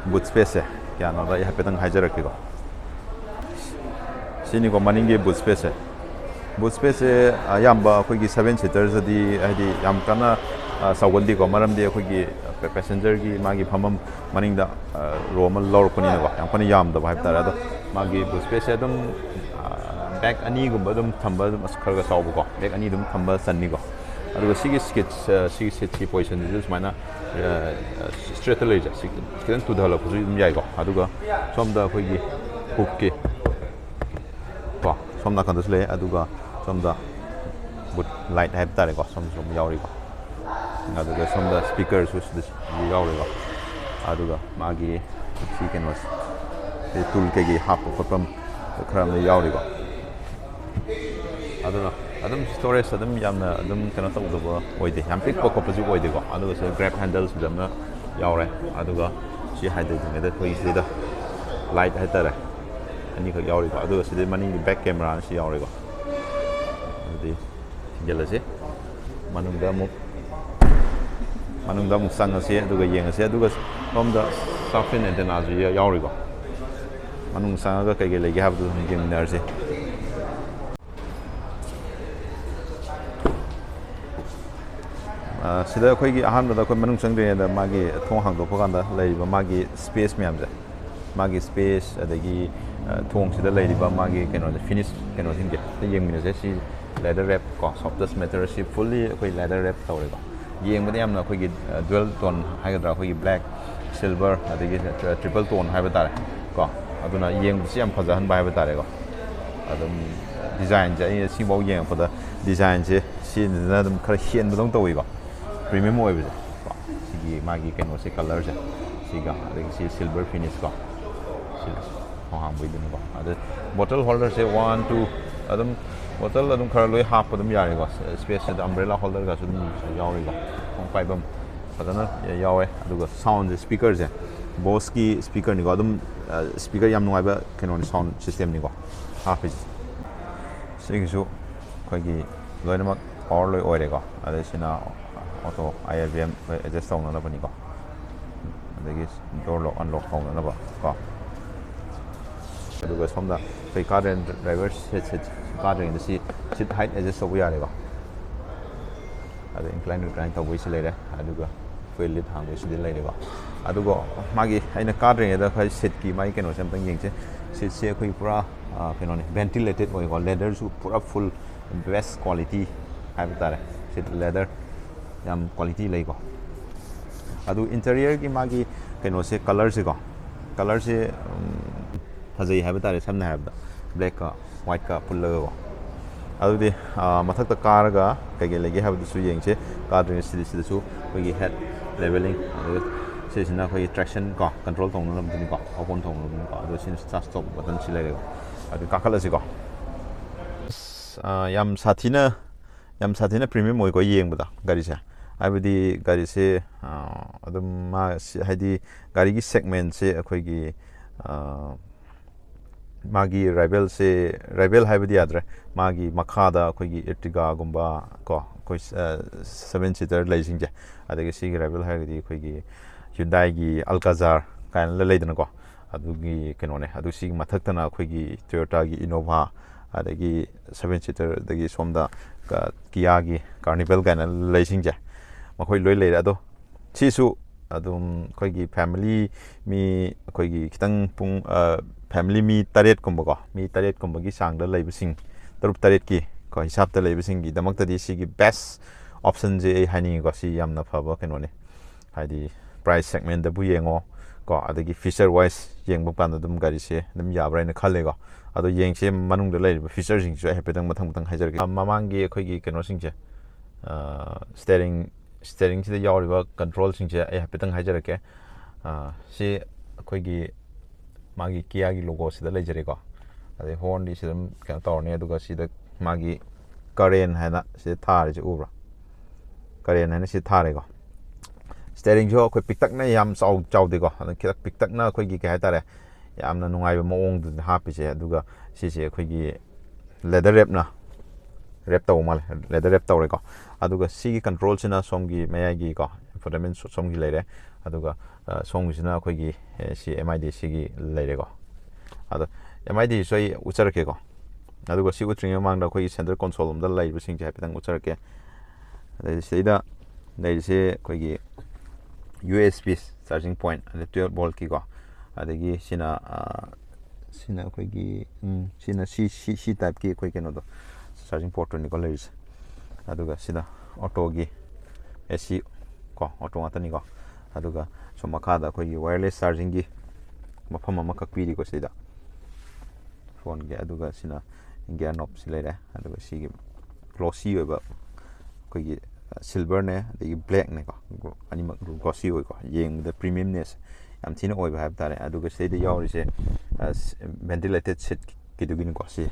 ꯕꯨꯠ ꯁ꯭ꯄꯦꯁꯁꯦ ꯀꯌꯥꯅꯣꯗ ꯑꯩ ꯍꯥꯏꯐꯦꯠꯇꯪ ꯍꯥꯏꯖꯔꯛꯀꯦꯀꯣ꯫ ꯁꯤꯅꯤꯀꯣ ꯃꯅꯤꯡꯒꯤ ꯕꯨꯠ ꯁ꯭ꯄꯦꯁꯁꯦ꯫ ꯕꯨꯠ ꯁ꯭ꯄꯦꯁꯁꯦ ꯑꯌꯥꯝꯕ ꯑꯩꯈꯣꯏꯒꯤ ꯁꯚꯦꯟ ꯁꯤꯇꯔꯁꯤꯗꯤ ꯍꯥꯏꯗꯤ ꯌꯥꯝ ꯀꯟꯅ ꯆꯥꯎꯒꯟꯗꯦꯀꯣ, ꯃꯔꯝꯗꯤ ꯑꯩꯈꯣꯏꯒꯤ ꯄꯦꯁꯦꯟꯖꯔꯒꯤ ꯃꯥꯒꯤ ꯐꯝꯐꯝ ꯃꯅꯤꯡꯗ ꯔꯣ ꯑꯃ ꯂꯧꯔꯛꯄꯅꯤꯅꯀꯣ, ꯌꯥꯝ ꯀꯟꯅ ꯌꯥꯝꯗꯕ ꯍꯥꯏꯕ ꯇꯥꯔꯦ꯫ ꯑꯗꯣ ꯃꯥꯒꯤ ꯕꯨꯠ ꯁ꯭ꯄꯦꯁꯁꯦ ꯑꯗꯨꯝ ꯕꯦꯛ ꯑꯅꯤꯒꯨꯝꯕ ꯑꯗꯨꯝ ꯊꯝꯕ ꯑꯗꯨꯝ ꯈꯔ ꯈꯔ ꯆꯥꯎꯕꯀꯣ, ꯕꯦꯛ ꯑꯅꯤ ꯑꯗꯨꯝ ꯊꯝꯕ ꯆꯟꯅꯤꯀꯣ꯫ ꯑꯗꯨꯒ ꯁꯤꯒꯤ ꯁꯤꯠꯁ, ꯁꯤꯒꯤ ꯁꯤꯠꯁꯀꯤ ꯄꯣꯖꯤꯁꯟꯁꯤꯁꯨ ꯁꯨꯃꯥꯏꯅ ꯏꯁꯇ꯭ꯔꯦꯠꯇ ꯂꯩꯔꯤꯁꯦ ꯁꯤ ꯈꯤꯇꯪ ꯇꯨꯊꯍꯜꯂꯛꯄꯁꯨ ꯑꯗꯨꯝ ꯌꯥꯏꯀꯣ꯫ ꯑꯗꯨꯒ ꯁꯣꯝꯗ ꯑꯩꯈꯣꯏꯒꯤ ꯍꯨꯛꯀꯤ ꯀꯣ ꯁꯣꯝ ꯅꯥꯀꯟꯗꯁꯨ ꯂꯩ꯫ ꯑꯗꯨꯒ ꯁꯣꯝꯗ ꯕꯨꯠ ꯂꯥꯏꯠ ꯍꯥꯏꯕ ꯇꯥꯔꯦꯀꯣ, ꯁꯣꯝꯗꯁꯨ ꯑꯗꯨꯝ ꯌꯥꯎꯔꯤꯀꯣ꯫ ꯑꯗꯨꯒ ꯁꯣꯝꯗ ꯁ꯭ꯄꯤꯀꯔꯁꯨ ꯁꯤꯗꯁꯨ ꯌꯥꯎꯔꯤꯀꯣ꯫ ꯑꯗꯨꯒ ꯃꯥꯒꯤ ꯁꯤ ꯀꯩꯅꯣꯁꯦ ꯇꯨꯜ ꯀꯩꯀꯩ ꯍꯥꯞꯄ ꯈꯣꯠꯄ ꯈꯔ ꯑꯃ ꯌꯥꯎꯔꯤꯀꯣ꯫ ꯑꯗꯨꯅ ꯑꯗꯨꯝ ꯁ꯭ꯇꯣꯔꯦꯖ ꯑꯗꯨꯝ ꯌꯥꯝꯅ ꯑꯗꯨꯝ ꯀꯩꯅꯣ ꯇꯧꯗꯕ ꯑꯣꯏꯗꯦ, ꯌꯥꯝ ꯄꯤꯛꯄ ꯈꯣꯠꯄꯁꯨ ꯑꯣꯏꯗꯦꯀꯣ꯫ ꯑꯗꯨꯒ ꯁꯤꯗ ꯒ꯭ꯔꯦꯞ ꯍꯦꯟꯗꯜꯁꯤꯗ ꯑꯃ ꯌꯥꯎꯔꯦ꯫ ꯑꯗꯨꯒ ꯁꯤ ꯍꯥꯏꯗ꯭ꯔꯤꯉꯩꯗ ꯑꯩꯈꯣꯏꯒꯤ ꯁꯤꯗ ꯂꯥꯏꯠ ꯍꯥꯏꯇꯥꯔꯦ ꯑꯅꯤꯈꯛ ꯌꯥꯎꯔꯤꯀꯣ꯫ ꯑꯗꯨꯒ ꯁꯤꯗ ꯃꯅꯤꯡꯒꯤ ꯕꯦꯛ ꯀꯦꯃꯦꯔꯥꯅ ꯁꯤ ꯌꯥꯎꯔꯤꯀꯣ꯫ ꯑꯗꯨꯗꯤ ꯊꯤꯡꯖꯤꯜꯂꯁꯤ꯫ ꯃꯅꯨꯡꯗ ꯑꯃꯨꯛ ꯃꯅꯨꯡꯗ ꯑꯃꯨꯛ ꯆꯪꯉꯁꯤ, ꯑꯗꯨꯒ ꯌꯦꯡꯉꯁꯤ꯫ ꯑꯗꯨꯒ ꯁꯣꯝꯗ Shark fin antennaꯁꯨ ꯌꯥ- ꯌꯥꯎꯔꯤꯀꯣ꯫ ꯃꯅꯨꯡ ꯆꯪꯉꯒ ꯀꯩ ꯀꯩ ꯂꯩꯒꯦ ꯍꯥꯏꯕꯗꯨ ꯑꯗꯨꯝ ꯌꯦꯡꯃꯤꯟꯅꯔꯁꯤ꯫ ꯑ, ꯁꯤꯗ ꯑꯩꯈꯣꯏꯒꯤ ꯑꯍꯥꯟꯕꯗ ꯑꯩꯈꯣꯏ ꯃꯅꯨꯡ ꯆꯪꯗ꯭ꯔꯤꯉꯩꯗ ꯃꯥꯒꯤ ꯊꯣꯡ ꯍꯥꯡꯗꯣꯛꯄ ꯀꯥꯟꯗ ꯂꯩꯔꯤꯕ ꯃꯥꯒꯤ space ꯃꯌꯥꯝꯁꯦ, ꯃꯥꯒꯤ space, ꯑꯗꯒꯤ ꯑ, ꯊꯣꯡꯁꯤꯗ ꯂꯩꯔꯤꯕ ꯃꯥꯒꯤ ꯀꯩꯅꯣꯁꯦ, finish ꯀꯩꯅꯣꯁꯤꯡꯁꯦ ꯑꯝꯇ ꯌꯦꯡꯃꯤꯟꯅꯁꯦ꯫ ꯁꯤ leather wrap ꯀꯣ, softest material, ꯁꯤ fully ꯑꯩꯈꯣꯏ leather wrap ꯇꯧꯔꯦꯀꯣ꯫ ꯌꯦꯡꯕꯗ ꯌꯥꯝꯅ ꯑꯩꯈꯣꯏꯒꯤ, ꯑ, dual tone ꯍꯥꯏꯒꯗ꯭ꯔꯥ, ꯑꯩꯈꯣꯏꯒꯤ black, silver, ꯑꯗꯒꯤ, ꯑ, triple tone ꯍꯥꯏꯕ ꯇꯥꯔꯦ ꯀꯣ꯫ ꯑꯗꯨꯅ ꯌꯦꯡꯕꯗꯁꯨ ꯌꯥꯝ ꯐꯖꯍꯟꯕ ꯍꯥꯏꯕ ꯇꯥꯔꯦꯀꯣ꯫ ꯑꯗꯨꯝ designꯁꯦ ꯑꯩꯅ ꯁꯤꯐꯥꯎ ꯌꯦꯡꯉꯛꯄꯗ designꯁꯦ ꯁꯤꯁꯤꯅ ꯑꯗꯨꯝ ꯈꯔ ꯍꯦꯟꯕꯗꯧꯅ ꯇꯧꯋꯤꯀꯣ, premium ꯑꯣꯏꯕꯁꯦ ꯀꯣ꯫ ꯁꯤꯒꯤ ꯃꯥꯒꯤ ꯀꯩꯅꯣꯁꯦ, colourꯁꯦ, ꯁꯤꯒ, ꯑꯗꯒꯤ ꯁꯤ silver finish ꯀꯣ, ꯁꯤ ꯈꯣꯡꯍꯥꯡꯕꯩꯗꯨꯅꯤꯀꯣ꯫ ꯑꯗ bottle holderꯁꯦ one, two, ꯑꯗꯨꯝ bottle ꯑꯗꯨꯝ ꯈꯔ ꯂꯣꯏ ꯍꯥꯞꯄ ꯑꯗꯨꯝ ꯌꯥꯔꯦꯀꯣ꯫ Spaceꯁꯤꯗ umbrella holderꯒꯁꯨ ꯑꯗꯨꯝ ꯌꯥꯎꯔꯤꯀꯣ, ꯈꯣꯡ ꯄꯥꯏꯐꯝ ꯐꯖꯅ ꯌꯥꯎꯋꯦ꯫ ꯑꯗꯨꯒ soundꯁꯦ, speakerꯁꯦ, Boseꯀꯤ speakerꯅꯤꯀꯣ, ꯑꯗꯨꯝ speaker ꯌꯥꯝ ꯅꯨꯡꯉꯥꯏꯕ ꯀꯩꯅꯣꯅꯤ, sound systemꯅꯤꯀꯣ ꯍꯥꯞꯄꯤꯁꯦ꯫ ꯁꯤꯒꯤꯁꯨ ꯑꯩꯈꯣꯏꯒꯤ ꯂꯣꯏꯅꯃꯛ power ꯂꯣꯏ ꯑꯣꯏꯔꯦꯀꯣ꯫ ꯑꯗꯩ ꯁꯤꯅ auto IRVM adjust ꯇꯧꯅꯅꯕꯅꯤꯀꯣ, ꯑꯗꯒꯤ door lock unlock ꯇꯧꯅꯅꯕ ꯀꯣ꯫ ꯑꯗꯨꯒ ꯁꯣꯝꯗ ꯑꯩꯈꯣꯏ car and driver seat, seat, car and seat, seat height adjust ꯇꯧꯕ ꯌꯥꯔꯦꯀꯣ꯫ ꯑꯗ incline recline ꯇꯧꯕꯩꯁꯨ ꯂꯩꯔꯦ, ꯑꯗꯨꯒ ꯑꯩꯈꯣꯏ lid ꯍꯥꯡꯕꯩꯁꯤꯗꯤ ꯂꯩꯔꯦꯀꯣ꯫ ꯑꯗꯨꯒ ꯃꯥꯒꯤ ꯑꯩꯅ car ꯗ꯭ꯔꯤꯉꯩꯗ ꯑꯩꯈꯣꯏ seatꯀꯤ ꯃꯥꯒꯤ ꯀꯩꯅꯣꯁꯦ ꯑꯝꯇꯪ ꯌꯦꯡꯁꯦ꯫ Seatꯁꯦ ꯑꯩꯈꯣꯏ ꯄꯨꯔꯥ, ꯑ, ꯀꯩꯅꯣꯅꯤ, ventilated ꯑꯣꯏꯀꯣ, leatherꯁꯨ ꯄꯨꯔꯥ full best quality ꯍꯥꯏꯕ ꯇꯥꯔꯦ꯫ Seat leather ꯌꯥꯝ quality ꯂꯩꯀꯣ꯫ ꯑꯗꯨ interiorꯒꯤ ꯃꯥꯒꯤ ꯀꯩꯅꯣꯁꯦ, colourꯁꯦꯀꯣ, colourꯁꯦ, ꯎꯝ, ꯐꯖꯩ ꯍꯥꯏꯕ ꯇꯥꯔꯦ, ꯁꯝꯅ ꯍꯥꯏꯔꯕꯗ blackꯀ whiteꯀ ꯄꯨꯜꯂꯒꯀꯣ꯫ ꯑꯗꯨꯗꯤ, ꯑ, ꯃꯊꯛꯇ ꯀꯥꯔꯒ ꯀꯩꯀꯩ ꯂꯩꯒꯦ ꯍꯥꯏꯕꯗꯨꯁꯨ ꯌꯦꯡꯁꯦ꯫ ꯀꯥꯗ꯭ꯔꯤꯉꯩ ꯁꯤꯗꯤ, ꯁꯤꯗꯁꯨ ꯑꯩꯈꯣꯏꯒꯤ head levelling, ꯑꯗꯨꯒ ꯁꯤꯁꯤꯅ ꯑꯩꯈꯣꯏꯒꯤ traction ꯀꯣ, control ꯇꯧꯅꯅꯕꯗꯨꯅꯤꯀꯣ, ꯑꯣꯄꯟ ꯇꯧꯅꯅꯕꯗꯨꯅꯤꯀꯣ꯫ ꯑꯗꯨꯒ ꯁꯤꯅ start stop button ꯁꯤ ꯂꯩꯔꯦꯀꯣ꯫ ꯑꯗꯨ ꯀꯥꯈꯠꯂꯁꯤꯀꯣ꯫ ꯑꯁ, ꯑ, ꯌꯥꯝ ꯁꯥꯊꯤꯅ, ꯌꯥꯝ ꯁꯥꯊꯤꯅ premium ꯑꯣꯏꯀꯣ ꯌꯦꯡꯕꯗ ꯒꯥꯔꯤꯁꯦ꯫ ꯍꯥꯏꯕꯗꯤ ꯒꯥꯔꯤꯁꯦ, ꯑ, ꯑꯗꯨꯝ ꯃꯥ ꯁꯤ-, ꯍꯥꯏꯗꯤ ꯒꯥꯔꯤꯒꯤ segmentꯁꯦ ꯑꯩꯈꯣꯏꯒꯤ, ꯑ, ꯃꯥꯒꯤ rivalꯁꯦ, rival ꯍꯥꯏꯕꯗꯤ ꯌꯥꯗ꯭ꯔꯦ, ꯃꯥꯒꯤ ꯃꯈꯥꯗ ꯑꯩꯈꯣꯏꯒꯤ Ertigaꯒꯨꯝꯕ ꯀꯣ, ꯑꯩꯈꯣꯏ, ꯑ, seven seater ꯂꯩꯁꯤꯡꯁꯦ, ꯑꯗꯒꯤ ꯁꯤꯒꯤ rival ꯍꯥꯏꯔꯒꯗꯤ ꯑꯩꯈꯣꯏꯒꯤ Hyundaiꯒꯤ Alcazar ꯀꯥꯏꯅ ꯂꯩꯗꯅꯀꯣ꯫ ꯑꯗꯨꯒꯤ ꯀꯩꯅꯣꯅꯦ꯫ ꯑꯗꯨ ꯁꯤꯒꯤ ꯃꯊꯛꯇꯅ ꯑꯩꯈꯣꯏꯒꯤ Toyotaꯒꯤ Innova, ꯑꯗꯒꯤ seven seater, ꯑꯗꯒꯤ ꯁꯣꯝꯗ Kiaꯒꯤ Carnival ꯀꯥꯏꯅ ꯂꯩꯁꯤꯡꯁꯦ, ꯃꯈꯣꯏ ꯂꯣꯏ ꯂꯩꯔꯦ꯫ ꯑꯗꯣ ꯁꯤꯁꯨ ꯑꯗꯨꯝ ꯑꯩꯈꯣꯏꯒꯤ family, ꯃꯤ ꯑꯩꯈꯣꯏꯒꯤ ꯈꯤꯇꯪ ꯄꯨꯡ family ꯃꯤ ꯇꯔꯦꯠꯀꯨꯝꯕꯀꯣ, ꯃꯤ ꯇꯔꯦꯠꯀꯨꯝꯕꯒꯤ ꯆꯥꯡꯗ ꯂꯩꯕꯁꯤꯡ, ꯇꯔꯨꯛ ꯇꯔꯦꯠꯀꯤ ꯀꯣ ꯍꯤꯁꯥꯞꯇ ꯂꯩꯕꯁꯤꯡꯒꯤꯗꯃꯛꯇꯗꯤ ꯁꯤꯒꯤ best optionꯁꯦ ꯑꯩ ꯍꯥꯏꯅꯤꯡꯉꯤꯀꯣ꯫ ꯁꯤ ꯌꯥꯝꯅ ꯐꯕ ꯀꯩꯅꯣꯅꯤ꯫ ꯍꯥꯏꯗꯤ price segmentꯗꯕꯨ ꯌꯦꯡꯉꯣ ꯀꯣ, ꯑꯗꯒꯤ feature wise ꯌꯦꯡꯕ ꯀꯥꯟꯗ ꯑꯗꯨꯝ ꯒꯥꯔꯤꯁꯦ ꯑꯗꯨꯝ ꯌꯥꯕ꯭ꯔꯥ ꯍꯥꯏꯅ ꯈꯜꯂꯦꯀꯣ꯫ ꯑꯗꯣ ꯌꯦꯡꯁꯦ, ꯃꯅꯨꯡꯗ ꯂꯩꯔꯤꯕ featureꯁꯤꯡꯁꯤꯁꯨ ꯑꯩ ꯍꯥꯏꯐꯦꯠꯇꯪ ꯃꯊꯪ ꯃꯊꯪ ꯍꯥꯏꯖꯔꯛꯀꯦ꯫ ꯃꯃꯥꯡꯒꯤ ꯑꯩꯈꯣꯏꯒꯤ ꯀꯩꯅꯣꯁꯤꯡꯁꯦ, steering, steeringꯁꯤꯗ ꯌꯥꯎꯔꯤꯕ controlꯁꯤꯡꯁꯦ ꯑꯩ ꯍꯥꯏꯐꯦꯠꯇꯪ ꯍꯥꯏꯖꯔꯛꯀꯦ꯫ ꯁꯤ ꯑꯩꯈꯣꯏꯒꯤ ꯃꯥꯒꯤ Kiaꯒꯤ logoꯁꯤꯗ ꯂꯩꯖꯔꯦꯀꯣ꯫ ꯑꯗꯩ hornꯗꯤ ꯁꯤꯗ ꯑꯗꯨꯝ ꯀꯩꯅꯣ ꯇꯧꯔꯅꯤ꯫ ꯑꯗꯨꯒ ꯁꯤꯗ ꯃꯥꯒꯤ Karin ꯍꯥꯏꯅ ꯁꯤꯗ ꯊꯥꯔꯤꯁꯦ ꯎꯕ꯭ꯔꯥ? Karin ꯍꯥꯏꯅ ꯁꯤ ꯊꯥꯔꯦꯀꯣ꯫ Steeringꯁꯨ ꯑꯩꯈꯣꯏ ꯄꯤꯛꯇꯛꯅ ꯌꯥꯝ ꯆꯥꯎ-, ꯆꯥꯎꯗꯦꯀꯣ꯫ ꯑꯗꯨ ꯈꯤꯇꯪ ꯄꯤꯛꯇꯛꯅ ꯑꯩꯈꯣꯏꯒꯤ ꯀꯩ ꯍꯥꯏꯇꯥꯔꯦ, ꯌꯥꯝꯅ ꯅꯨꯡꯉꯥꯏꯕ ꯃꯑꯣꯡꯗꯨꯗ ꯍꯥꯞꯄꯤꯁꯦ꯫ ꯑꯗꯨꯒ ꯁꯤꯁꯦ ꯑꯩꯈꯣꯏꯒꯤ leather wrapꯅ wrap ꯇꯧꯕ ꯃꯥꯜꯂꯦ, leather wrap ꯇꯧꯔꯦꯀꯣ꯫ ꯑꯗꯨꯒ ꯁꯤꯒꯤ controlꯁꯤꯅ ꯁꯣꯝꯒꯤ ꯃꯌꯥꯏꯒꯤꯀꯣ, infotainment ꯁꯣꯝꯒꯤ ꯂꯩꯔꯦ꯫ ꯑꯗꯨꯒ ꯁꯣꯝꯒꯤꯁꯤꯅ ꯑꯩꯈꯣꯏꯒꯤ ꯁꯤ MIDCꯒꯤ ꯂꯩꯔꯦꯀꯣ꯫ ꯑꯗꯣ MIDCꯁꯨ ꯑꯩ ꯎꯠꯆꯔꯛꯀꯦꯀꯣ꯫ ꯑꯗꯨꯒ ꯁꯤ ꯎꯠꯇ꯭ꯔꯤꯉꯩ ꯃꯃꯥꯡꯗ ꯑꯩꯈꯣꯏꯒꯤ center console ꯑꯝꯗ ꯂꯩꯔꯤꯕꯁꯤꯡꯁꯦ ꯍꯥꯏꯐꯦꯠꯇꯪ ꯎꯠꯆꯔꯛꯀꯦ꯫ ꯑꯗꯩ ꯁꯤꯗꯩꯗ ꯂꯩꯔꯤꯁꯦ ꯑꯩꯈꯣꯏꯒꯤ USB charging point, ꯑꯗꯩ twelve voltꯀꯤꯀꯣ꯫ ꯑꯗꯒꯤ ꯁꯤꯅ ꯁꯤꯅ ꯑꯩꯈꯣꯏꯒꯤ ꯁꯤꯅ ꯁꯤ ꯁꯤ ꯁꯤ typeꯀꯤ ꯑꯩꯈꯣꯏ ꯀꯩꯅꯣꯗꯣ, charging portꯇꯨꯅꯤꯀꯣ ꯂꯩꯔꯤꯁꯦ꯫ ꯑꯗꯨꯒ ꯁꯤꯅ autoꯒꯤ AC ꯀꯣ, auto ꯉꯥꯛꯇꯅꯤꯀꯣ꯫ ꯑꯗꯨꯒ ꯁꯣꯝ ꯃꯈꯥꯗ ꯑꯩꯈꯣꯏꯒꯤ wireless chargingꯒꯤ ꯃꯐꯝ ꯑꯃꯈꯛ ꯄꯤꯔꯤꯀꯣ ꯁꯤꯗ phoneꯒꯤ꯫ ꯑꯗꯨꯒ ꯁꯤꯅ gear knobꯁꯤ ꯂꯩꯔꯦ꯫ ꯑꯗꯨꯒ ꯁꯤꯒꯤ glossy ꯑꯣꯏꯕ ꯑꯩꯈꯣꯏꯒꯤ silverꯅꯦ, ꯑꯗꯒꯤ blackꯅꯦꯀꯣ, ꯑꯅꯤꯃꯛ glossy ꯑꯣꯏꯀꯣ꯫ ꯌꯦꯡꯕꯗ premiumness ꯌꯥꯝ ꯊꯤꯅ ꯑꯣꯏꯕ ꯍꯥꯏꯕ ꯇꯥꯔꯦ꯫ ꯑꯗꯨꯒ ꯁꯤꯗꯩꯗ ꯌꯥꯎꯔꯤꯁꯦ ventilated seatꯀꯤꯗꯨꯒꯤꯅꯤꯀꯣ꯫ ꯁꯤ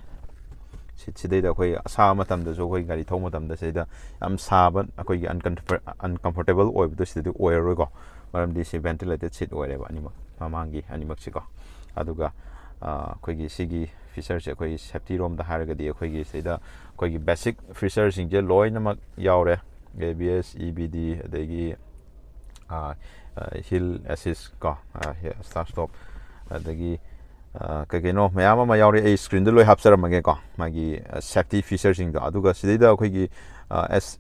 seatꯁꯤꯗꯩꯗ ꯑꯩꯈꯣꯏ ꯑꯁꯥꯕ ꯃꯇꯝꯗꯁꯨ, ꯑꯩꯈꯣꯏ ꯒꯥꯔꯤ ꯊꯧꯕ ꯃꯇꯝꯗ ꯁꯤꯗꯩꯗ ꯌꯥꯝ ꯁꯥꯕ, ꯑꯩꯈꯣꯏꯒꯤ uncomfort-, uncomfortable ꯑꯣꯏꯕꯗꯣ ꯁꯤꯗꯗꯤ ꯑꯣꯏꯔꯔꯣꯏꯀꯣ꯫ ꯃꯔꯝꯗꯤ ꯁꯤ ventilated seat ꯑꯣꯏꯔꯦꯕ ꯑꯅꯤꯃꯛ, ꯃꯃꯥꯡꯒꯤ ꯑꯅꯤꯃꯛꯁꯤꯀꯣ꯫ ꯑꯗꯨꯒ ꯑꯩꯈꯣꯏꯒꯤ ꯁꯤꯒꯤ featureꯁꯦ ꯑꯩꯈꯣꯏꯒꯤ safetyꯔꯣꯝꯗ ꯍꯥꯏꯔꯒꯗꯤ ꯑꯩꯈꯣꯏꯒꯤ ꯁꯤꯗ ꯑꯩꯈꯣꯏꯒꯤ basic featureꯁꯤꯡꯁꯦ ꯂꯣꯏꯅꯃꯛ ꯌꯥꯎꯔꯦ꯫ ABS, EBD, ꯑꯗꯒꯤ ꯍꯤꯜ ꯑꯦꯁꯤꯁ ꯀꯣ, ꯁ꯭ꯇꯥꯔꯠ ꯁ꯭ꯇꯣꯞ, ꯑꯗꯒꯤ ꯀꯩ ꯀꯩꯅꯣ ꯃꯌꯥꯝ ꯑꯃ ꯌꯥꯎꯔꯤ꯫ ꯑꯩ ꯁ꯭ꯀ꯭ꯔꯤꯟꯗ ꯂꯣꯏ ꯍꯥꯞꯆꯔꯝꯃꯒꯦꯀꯣ, ꯃꯥꯒꯤ ꯁꯦꯐꯇꯤ ꯐꯤꯆꯔꯁꯤꯡꯗꯣ꯫ ꯑꯗꯨꯒ ꯁꯤꯗꯩꯗ ꯑꯩꯈꯣꯏꯒꯤ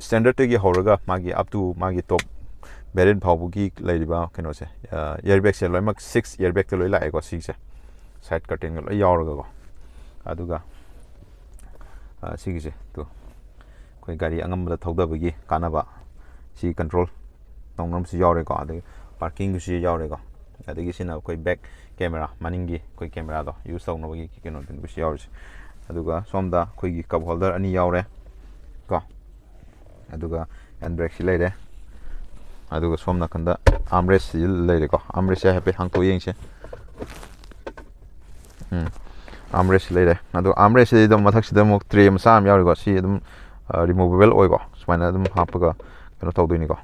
ꯁ꯭ꯇꯦꯟꯗꯔꯠꯇꯒꯤ ꯍꯧꯔꯒ ꯃꯥꯒꯤ ꯑꯞ ꯇꯨ ꯃꯥꯒꯤ ꯇꯣꯞ ꯚꯦꯔꯤꯌꯟ ꯐꯥꯎꯕꯒꯤ ꯂꯩꯔꯤꯕ ꯀꯩꯅꯣꯁꯦ, ꯏꯌꯔꯕꯦꯒꯁꯦ ꯂꯣꯏꯅꯃꯛ ꯁꯤꯛꯁ ꯏꯌꯔꯕꯦꯒꯇ ꯂꯣꯏ ꯂꯥꯛꯑꯦꯀꯣ꯫ ꯁꯤꯒꯤꯁꯦ ꯁꯥꯏꯠ ꯀꯔꯇꯦꯟꯒ ꯂꯣꯏ ꯌꯥꯎꯔꯒꯀꯣ꯫ ꯑꯗꯨꯒ ꯁꯤꯒꯤꯁꯦ ꯇꯨ ꯑꯩꯈꯣꯏ ꯒꯥꯔꯤ ꯑꯉꯝꯕꯗ ꯊꯧꯗꯕꯒꯤ ꯀꯥꯟꯅꯕ, ꯁꯤ ꯀꯟꯇ꯭ꯔꯣꯜ ꯇꯧꯅꯕꯁꯨ ꯌꯥꯎꯔꯦꯀꯣ꯫ ꯑꯗꯒꯤ ꯄꯥꯔꯀꯤꯡꯒꯤꯁꯨ ꯌꯥꯎꯔꯦꯀꯣ꯫ ꯑꯗꯒꯤ ꯁꯤꯅ ꯑꯩꯈꯣꯏ ꯕꯦꯛ ꯀꯦꯃꯦꯔꯥ, ꯃꯅꯤꯡꯒꯤ ꯑꯩꯈꯣꯏ ꯀꯦꯃꯦꯔꯥꯗꯣ ꯌꯨꯁ ꯇꯧꯅꯕꯒꯤ ꯀꯩꯅꯣꯗꯨꯁꯨ ꯌꯥꯎꯔꯤꯁꯦ꯫ ꯑꯗꯨꯒ ꯁꯣꯝꯗ ꯑꯩꯈꯣꯏꯒꯤ ꯀꯞ ꯍꯣꯜꯗꯔ ꯑꯅꯤ ꯌꯥꯎꯔꯦ ꯀꯣ꯫ ꯑꯗꯨꯒ ꯍꯦꯟ ꯕ꯭ꯔꯦꯛꯁꯤ ꯂꯩꯔꯦ꯫ ꯑꯗꯨꯒ ꯁꯣꯝ ꯅꯥꯀꯟꯗ ꯑꯥꯝꯔꯦꯁꯁꯤ ꯂꯩꯔꯦꯀꯣ꯫ ꯑꯥꯝꯔꯦꯁꯁꯦ ꯍꯥꯏꯐꯦꯠ ꯍꯥꯡꯇꯣꯛ ꯌꯦꯡꯁꯦ꯫ ꯎꯝ, ꯑꯥꯝꯔꯦꯁ ꯂꯩꯔꯦ꯫ ꯑꯗꯣ ꯑꯥꯝꯔꯦꯁꯁꯤꯗ ꯃꯊꯛꯁꯤꯗ ꯑꯃꯨꯛ ꯇ꯭ꯔꯦ ꯃꯆꯥ ꯑꯃ ꯌꯥꯎꯔꯤꯀꯣ꯫ ꯁꯤ ꯑꯗꯨꯝ ꯔꯤꯃꯨꯚꯦꯕꯜ ꯑꯣꯏꯀꯣ꯫ ꯁꯨꯃꯥꯏꯅ ꯑꯗꯨꯝ ꯍꯥꯞꯄꯒ ꯀꯩꯅꯣ ꯇꯧꯗꯣꯏꯅꯤꯀꯣ꯫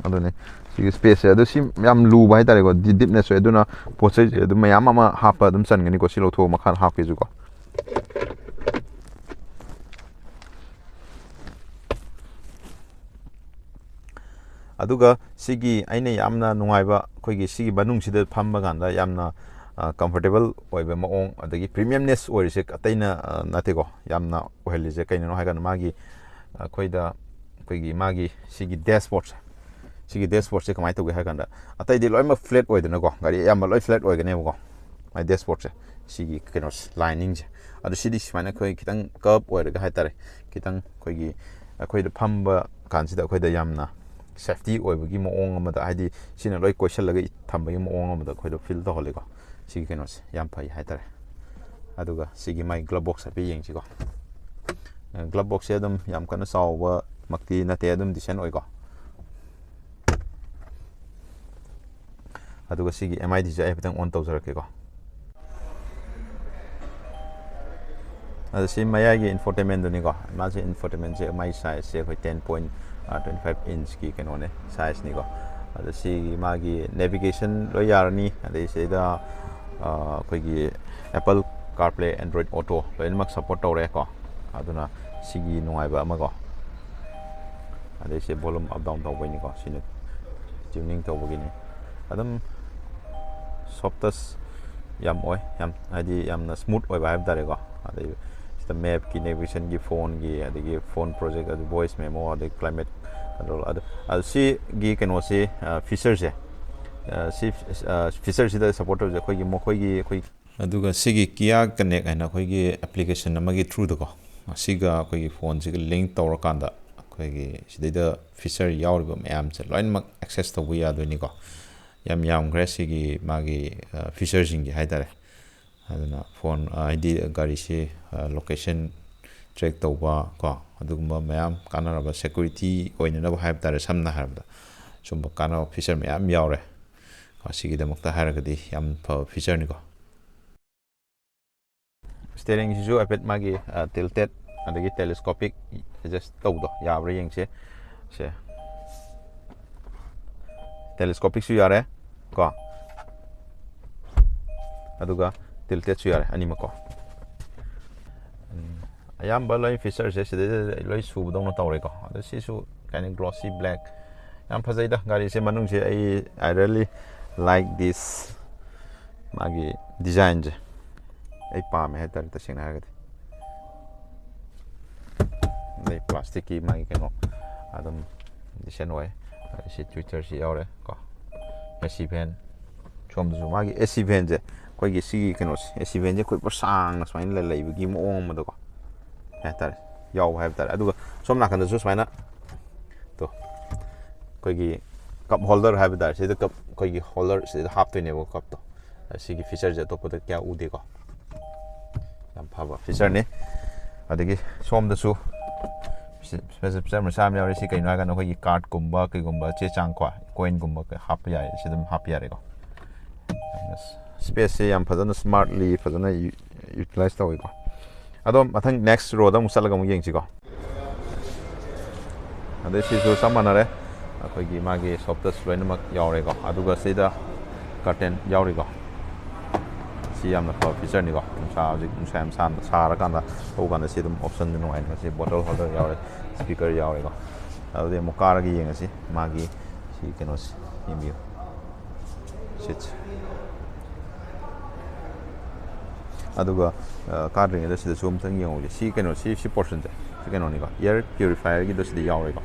ꯑꯗꯨꯅꯤ ꯁꯤꯒꯤ ꯁ꯭ꯄꯦꯁꯁꯦ꯫ ꯑꯗꯣ ꯁꯤ ꯌꯥꯝ ꯂꯨꯕ ꯍꯥꯏꯇꯥꯔꯦꯀꯣ, ꯗꯤꯞꯅꯦꯁ ꯑꯣꯏ꯫ ꯑꯗꯨꯅ ꯄꯣꯠ ꯆꯩꯁꯦ ꯑꯗꯨꯝ ꯃꯌꯥꯝ ꯑꯃ ꯍꯥꯞꯄ ꯑꯗꯨꯝ ꯆꯟꯒꯅꯤꯀꯣ꯫ ꯁꯤ ꯂꯧꯊꯣꯛꯑ ꯃꯈꯥꯗ ꯍꯥꯞꯀꯦꯁꯨꯀꯣ꯫ ꯑꯗꯨꯒ ꯁꯤꯒꯤ ꯑꯩꯅ ꯌꯥꯝꯅ ꯅꯨꯡꯉꯥꯏꯕ, ꯑꯩꯈꯣꯏꯒꯤ ꯁꯤꯒꯤ ꯃꯅꯨꯡꯁꯤꯗ ꯐꯝꯕ ꯀꯥꯟꯗ ꯌꯥꯝꯅ ꯀꯝꯐꯣꯔꯇꯦꯕꯜ ꯑꯣꯏꯕ ꯃꯑꯣꯡ, ꯑꯗꯒꯤ ꯄ꯭ꯔꯤꯃꯤꯌꯝꯅꯦꯁ ꯑꯣꯏꯔꯤꯁꯦ ꯑꯇꯩꯅ ꯅꯠꯇꯦꯀꯣ, ꯌꯥꯝꯅ ꯑꯣꯏꯍꯜꯂꯤꯁꯦ ꯀꯩꯅꯣ ꯍꯥꯏꯀꯥꯟꯗ ꯃꯥꯒꯤ ꯑꯩꯈꯣꯏꯗ ꯑꯩꯈꯣꯏꯒꯤ ꯃꯥꯒꯤ ꯁꯤꯒꯤ ꯗꯦꯁꯕꯣꯔꯗꯁꯦ, ꯁꯤꯒꯤ ꯗꯦꯁꯕꯣꯔꯗꯁꯦ ꯀꯃꯥꯏꯅ ꯇꯧꯒꯦ ꯍꯥꯏ ꯀꯥꯟꯗ, ꯑꯇꯩꯗꯤ ꯂꯣꯏꯅꯃꯛ ꯐ꯭ꯂꯦꯠ ꯑꯣꯏꯗꯅꯀꯣ, ꯒꯥꯔꯤ ꯑꯌꯥꯝꯕ ꯂꯣꯏ ꯐ꯭ꯂꯦꯠ ꯑꯣꯏꯒꯅꯦꯕꯀꯣ꯫ ꯃꯥꯏ ꯗꯦꯁꯕꯣꯔꯗꯁꯦ, ꯁꯤꯒꯤ ꯀꯩꯅꯣꯁꯦ, ꯂꯥꯏꯅꯤꯡꯁꯦ꯫ ꯑꯗꯣ ꯁꯤꯗꯤ ꯁꯨꯃꯥꯏꯅ ꯑꯩꯈꯣꯏ ꯈꯤꯇꯪ ꯀꯔꯞ ꯑꯣꯏꯔꯒ ꯍꯥꯏꯇꯥꯔꯦ, ꯈꯤꯇꯪ ꯑꯩꯈꯣꯏꯒꯤ, ꯑꯩꯈꯣꯏꯗ ꯐꯝꯕ ꯀꯥꯟꯁꯤꯗ ꯑꯩꯈꯣꯏꯗ ꯌꯥꯝꯅ ꯁꯦꯐꯇꯤ ꯑꯣꯏꯕꯒꯤ ꯃꯑꯣꯡ ꯑꯃꯗ, ꯍꯥꯏꯗꯤ ꯁꯤꯅ ꯂꯣꯏ ꯀꯣꯏꯁꯤꯜꯂꯒ ꯊꯝꯕꯒꯤ ꯃꯑꯣꯡ ꯑꯃꯗ ꯑꯩꯈꯣꯏꯗ ꯐꯤꯜ ꯇꯧꯍꯜꯂꯤꯀꯣ꯫ ꯁꯤꯒꯤ ꯀꯩꯅꯣꯁꯦ ꯌꯥꯝ ꯐꯩ ꯍꯥꯏꯇꯥꯔꯦ꯫ ꯑꯗꯨꯒ ꯁꯤꯒꯤ ꯃꯥꯏ ꯒ꯭ꯂꯞ ꯕꯣꯛꯁ ꯍꯥꯏꯐꯦꯠ ꯌꯦꯡꯁꯤꯀꯣ꯫ ꯒ꯭ꯂꯞ ꯕꯣꯛꯁꯁꯦ ꯑꯗꯨꯝ ꯌꯥꯝ ꯀꯟꯅ ꯆꯥꯎꯕꯃꯛꯇꯤ ꯅꯠꯇꯦ, ꯑꯗꯨꯝ ꯗꯤꯁꯦꯟ ꯑꯣꯏꯀꯣ꯫ ꯑꯗꯨꯒ ꯁꯤꯒꯤ ꯑꯦꯝ ꯑꯥꯏ ꯗꯤꯁꯦ ꯑꯩ ꯍꯥꯏꯐꯦꯠꯇꯪ ꯑꯣꯟ ꯇꯧꯖꯔꯛꯀꯦꯀꯣ꯫ ꯑꯗꯣ ꯁꯤ ꯃꯌꯥꯏꯒꯤ ꯏꯟꯐꯣꯇꯦꯟꯃꯦꯟꯗꯨꯅꯤꯀꯣ꯫ ꯃꯥꯁꯦ ꯏꯟꯐꯣꯇꯦꯟꯃꯦꯟꯁꯦ, ꯃꯥꯒꯤ ꯁꯥꯏꯖꯁꯦ ꯑꯩꯈꯣꯏ ꯇꯦꯟ ꯄꯣꯏꯟ ꯇ꯭ꯋꯦꯟꯇꯤ ꯐꯥꯏꯚ ꯏꯟꯆꯀꯤ ꯀꯩꯅꯣꯅꯦ, ꯁꯥꯏꯖꯅꯤꯀꯣ꯫ ꯑꯗꯣ ꯁꯤ ꯃꯥꯒꯤ ꯅꯦꯚꯤꯒꯦꯁꯟ ꯂꯣꯏ ꯌꯥꯔꯅꯤ꯫ ꯑꯗꯩ ꯁꯤꯗꯩꯗ ꯑꯩꯈꯣꯏꯒꯤ ꯑꯦꯄꯜ ꯀꯥꯔꯄ꯭ꯂꯦ, ꯑꯦꯟꯗ꯭ꯔꯣꯏꯗ ꯑꯣꯇꯣ ꯂꯣꯏꯅꯃꯛ ꯁꯞꯄꯣꯔꯠ ꯇꯧꯔꯦꯀꯣ꯫ ꯑꯗꯨꯅ ꯁꯤꯒꯤ ꯅꯨꯡꯉꯥꯏꯕ ꯑꯃꯀꯣ꯫ ꯑꯗꯩ ꯁꯤ volume up down ꯇꯧꯕꯩꯅꯤꯀꯣ, ꯁꯤꯅ tuning ꯇꯧꯕꯒꯤꯅꯤ꯫ ꯑꯗꯨꯝ soft touch ꯌꯥꯝ ꯑꯣꯏ, ꯌꯥꯝ, ꯍꯥꯏꯗꯤ ꯌꯥꯝꯅ smooth ꯑꯣꯏꯕ ꯍꯥꯏꯕ ꯇꯥꯔꯦꯀꯣ꯫ ꯑꯗꯩ ꯁꯤꯗ map ꯀꯤ, navigation ꯒꯤ, phone ꯒꯤ, ꯑꯗꯒꯤ phone project, ꯑꯗꯨ voice memo, ꯑꯗꯩ climate control, ꯑꯗꯨ, ꯑꯗꯨ ꯁꯤꯒꯤ ꯀꯩꯅꯣꯁꯤ, feature ꯁꯦ, ꯁꯤ feature ꯁꯤꯗ support ꯇꯧꯔꯤꯁꯦ ꯑꯩꯈꯣꯏꯒꯤ, ꯃꯈꯣꯏꯒꯤ, ꯑꯩꯈꯣꯏ ꯑꯗꯨꯒ ꯁꯤꯒꯤ Kia Connect ꯍꯥꯏꯅ ꯑꯩꯈꯣꯏꯒꯤ application ꯑꯃꯒꯤ through ꯗꯀꯣ, ꯑꯁꯤꯒ ꯑꯩꯈꯣꯏꯒꯤ phone ꯁꯤꯒ link ꯇꯧꯔꯀꯥꯟꯗ ꯑꯩꯈꯣꯏꯒꯤ ꯁꯤꯗꯩꯗ feature ꯌꯥꯎꯔꯤꯕ ꯃꯌꯥꯝꯁꯦ ꯂꯣꯏꯅꯃꯛ access ꯇꯧꯕ ꯌꯥꯗꯣꯏꯅꯤꯀꯣ꯫ ꯌꯥꯝ ꯌꯥꯝꯈ꯭ꯔꯦ ꯁꯤꯒꯤ ꯃꯥꯒꯤ feature ꯁꯤꯡꯁꯦ ꯍꯥꯏꯇꯥꯔꯦ꯫ ꯑꯗꯨꯅ phone, ꯍꯥꯏꯗꯤ ꯒꯥꯔꯤꯁꯤ location track ꯇꯧꯕ ꯀꯣ, ꯑꯗꯨꯒꯨꯝꯕ ꯃꯌꯥꯝ ꯀꯥꯟꯅꯔꯕ security ꯑꯣꯏꯅꯅꯕ ꯍꯥꯏꯕ ꯇꯥꯔꯦ, ꯁꯝꯅ ꯍꯥꯏꯔꯕꯗ ꯁꯨꯝꯕ ꯀꯥꯟꯅꯕ feature ꯃꯌꯥꯝ ꯌꯥꯎꯔꯦ꯫ ꯀꯣ, ꯁꯤꯒꯤꯗꯃꯛꯇ ꯍꯥꯏꯔꯒꯗꯤ ꯌꯥꯝ ꯐꯕ feature ꯅꯤꯀꯣ꯫ Steering ꯁꯤꯁꯨ ꯍꯥꯏꯐꯦꯠ ꯃꯥꯒꯤ tilted ꯑꯗꯒꯤ telescopic adjust ꯇꯧꯕꯗꯣ ꯌꯥꯕ꯭ꯔꯥ ꯌꯦꯡꯁꯦ꯫ ꯁꯦ, telescopic ꯁꯨ ꯌꯥꯔꯦ ꯀꯣ, ꯑꯗꯨꯒ tilted ꯁꯨ ꯌꯥꯔꯦ ꯑꯅꯤꯃꯛ ꯀꯣ꯫ ꯎꯝ, ꯑꯌꯥꯝꯕ ꯂꯣꯏ feature ꯁꯦ ꯁꯤꯗꯩꯗ ꯂꯣꯏ ꯁꯨꯕꯗꯧꯅ ꯇꯧꯔꯦꯀꯣ꯫ ꯑꯗꯣ ꯁꯤꯁꯨ ꯀꯩ ꯍꯥꯏꯅꯤ, glossy black, ꯌꯥꯝ ꯐꯖꯩꯗ ꯒꯥꯔꯤꯁꯦ꯫ ꯃꯅꯨꯡꯁꯦ ꯑꯩ, I really like this, ꯃꯥꯒꯤ design ꯁꯦ ꯑꯩ ꯄꯥꯝꯃꯦ ꯍꯥꯏꯇꯥꯔꯦ, ꯇꯁꯦꯡꯅ ꯍꯥꯏꯔꯒꯗꯤ꯫ ꯑꯗꯩ plastic ꯀꯤ ꯃꯥꯒꯤ ꯀꯩꯅꯣ ꯑꯗꯨꯝ decent ꯑꯣꯏ꯫ ꯑꯗꯩ ꯁꯤ tweeter ꯁꯤ ꯌꯥꯎꯔꯦ ꯀꯣ, AC vent꯫ ꯁꯣꯝꯗꯁꯨ ꯃꯥꯒꯤ AC vent ꯁꯦ, ꯑꯩꯈꯣꯏꯒꯤ ꯁꯤꯒꯤ ꯀꯩꯅꯣꯁꯦ, AC vent ꯁꯦ ꯑꯩꯈꯣꯏ ꯄꯨꯔꯥ ꯁꯥꯡꯅ ꯁꯨꯃꯥꯏꯅ ꯂꯩꯕꯒꯤ ꯃꯑꯣꯡ ꯑꯃꯗꯀꯣ ꯍꯥꯏꯇꯥꯔꯦ, ꯌꯥꯎꯕ ꯍꯥꯏꯕ ꯇꯥꯔꯦ꯫ ꯑꯗꯨꯒ ꯁꯣꯝ ꯅꯥꯀꯟꯗꯁꯨ ꯁꯨꯃꯥꯏꯅ, ꯇꯣ, ꯑꯩꯈꯣꯏꯒꯤ cup holder ꯍꯥꯏꯕ ꯇꯥꯔꯦ, ꯁꯤꯗ cup, ꯑꯩꯈꯣꯏꯒꯤ holder ꯁꯤꯗ ꯍꯥꯞꯇꯣꯏꯅꯦꯕ cup ꯇꯣ꯫ ꯁꯤꯒꯤ feature ꯁꯦ ꯑꯇꯣꯞꯄꯗ ꯀꯌꯥ ꯎꯗꯦꯀꯣ꯫ ꯌꯥꯝ ꯐꯕ feature ꯅꯤ꯫ ꯑꯗꯒꯤ ꯁꯣꯝꯗꯁꯨ feature ꯃꯆꯥ ꯑꯃ ꯌꯥꯎꯔꯤ꯫ ꯁꯤ ꯀꯩꯅꯣ ꯍꯥꯏꯔꯀꯥꯟꯗ ꯑꯩꯈꯣꯏꯒꯤ card ꯀꯨꯝꯕ ꯀꯩꯒꯨꯝꯕ ꯆꯦ ꯆꯥꯡ ꯀꯣ, coin ꯒꯨꯝꯕ ꯍꯥꯞꯄ ꯌꯥꯏ, ꯁꯤ ꯑꯗꯨꯝ ꯍꯥꯞꯄ ꯌꯥꯔꯦꯀꯣ꯫ Space ꯁꯦ ꯌꯥꯝ ꯐꯖꯅ smartly ꯐꯖꯅ u-, utilize ꯇꯧꯋꯤꯀꯣ꯫ ꯑꯗꯣ ꯃꯊꯪ next row ꯗ ꯑꯃꯨꯛ ꯆꯠꯂꯒ ꯑꯃꯨꯛ ꯌꯦꯡꯁꯤꯀꯣ꯫ ꯑꯗꯩ ꯁꯤꯁꯨ ꯆꯞ ꯃꯥꯟꯅꯔꯦ, ꯑꯩꯈꯣꯏꯒꯤ ꯃꯥꯒꯤ soft touch ꯂꯣꯏꯅꯃꯛ ꯌꯥꯎꯔꯦꯀꯣ꯫ ꯑꯗꯨꯒ ꯁꯤꯗ curtain ꯌꯥꯎꯔꯤꯀꯣ꯫ ꯁꯤ ꯌꯥꯝꯅ ꯐꯕ feature ꯅꯤꯀꯣ꯫ ꯅꯨꯡꯁꯥ, ꯍꯧꯖꯤꯛ ꯅꯨꯡꯁꯥ ꯌꯥꯝ ꯁꯥ-, ꯁꯥꯔꯀꯥꯟꯗ ꯊꯣꯛꯑꯀꯥꯟꯗ ꯁꯤ ꯑꯗꯨꯝ option ꯅꯨꯡꯉꯥꯏꯅ, ꯁꯤ bottle holder ꯌꯥꯎꯔꯦ, speaker ꯌꯥꯎꯔꯦꯀꯣ꯫ ꯑꯗꯨꯗꯤ ꯑꯃꯨꯛ ꯀꯥꯔꯒ ꯌꯦꯡꯉꯁꯤ ꯃꯥꯒꯤ ꯁꯤ ꯀꯩꯅꯣꯁꯦ꯫ ꯌꯦꯡꯕꯤꯌꯨ, ꯁꯤꯠꯁꯦ꯫ ꯑꯗꯨꯒ ꯑ, ꯀꯥꯗ꯭ꯔꯤꯉꯩꯗ ꯁꯤꯗꯁꯨ ꯑꯃꯨꯛꯇꯪ ꯌꯦꯡꯍꯧꯒꯦ꯫ ꯁꯤ ꯀꯩꯅꯣ, ꯁꯤ, ꯁꯤ ꯄꯣꯔꯁꯟꯁꯦ, ꯁꯤ ꯀꯩꯅꯣꯅꯤꯀꯣ, ꯑꯦꯌꯔ ꯄ꯭ꯌꯨꯔꯤꯐꯥꯏꯌꯔꯒꯤꯗꯣ ꯁꯤꯗ ꯌꯥꯎꯔꯦꯀꯣ꯫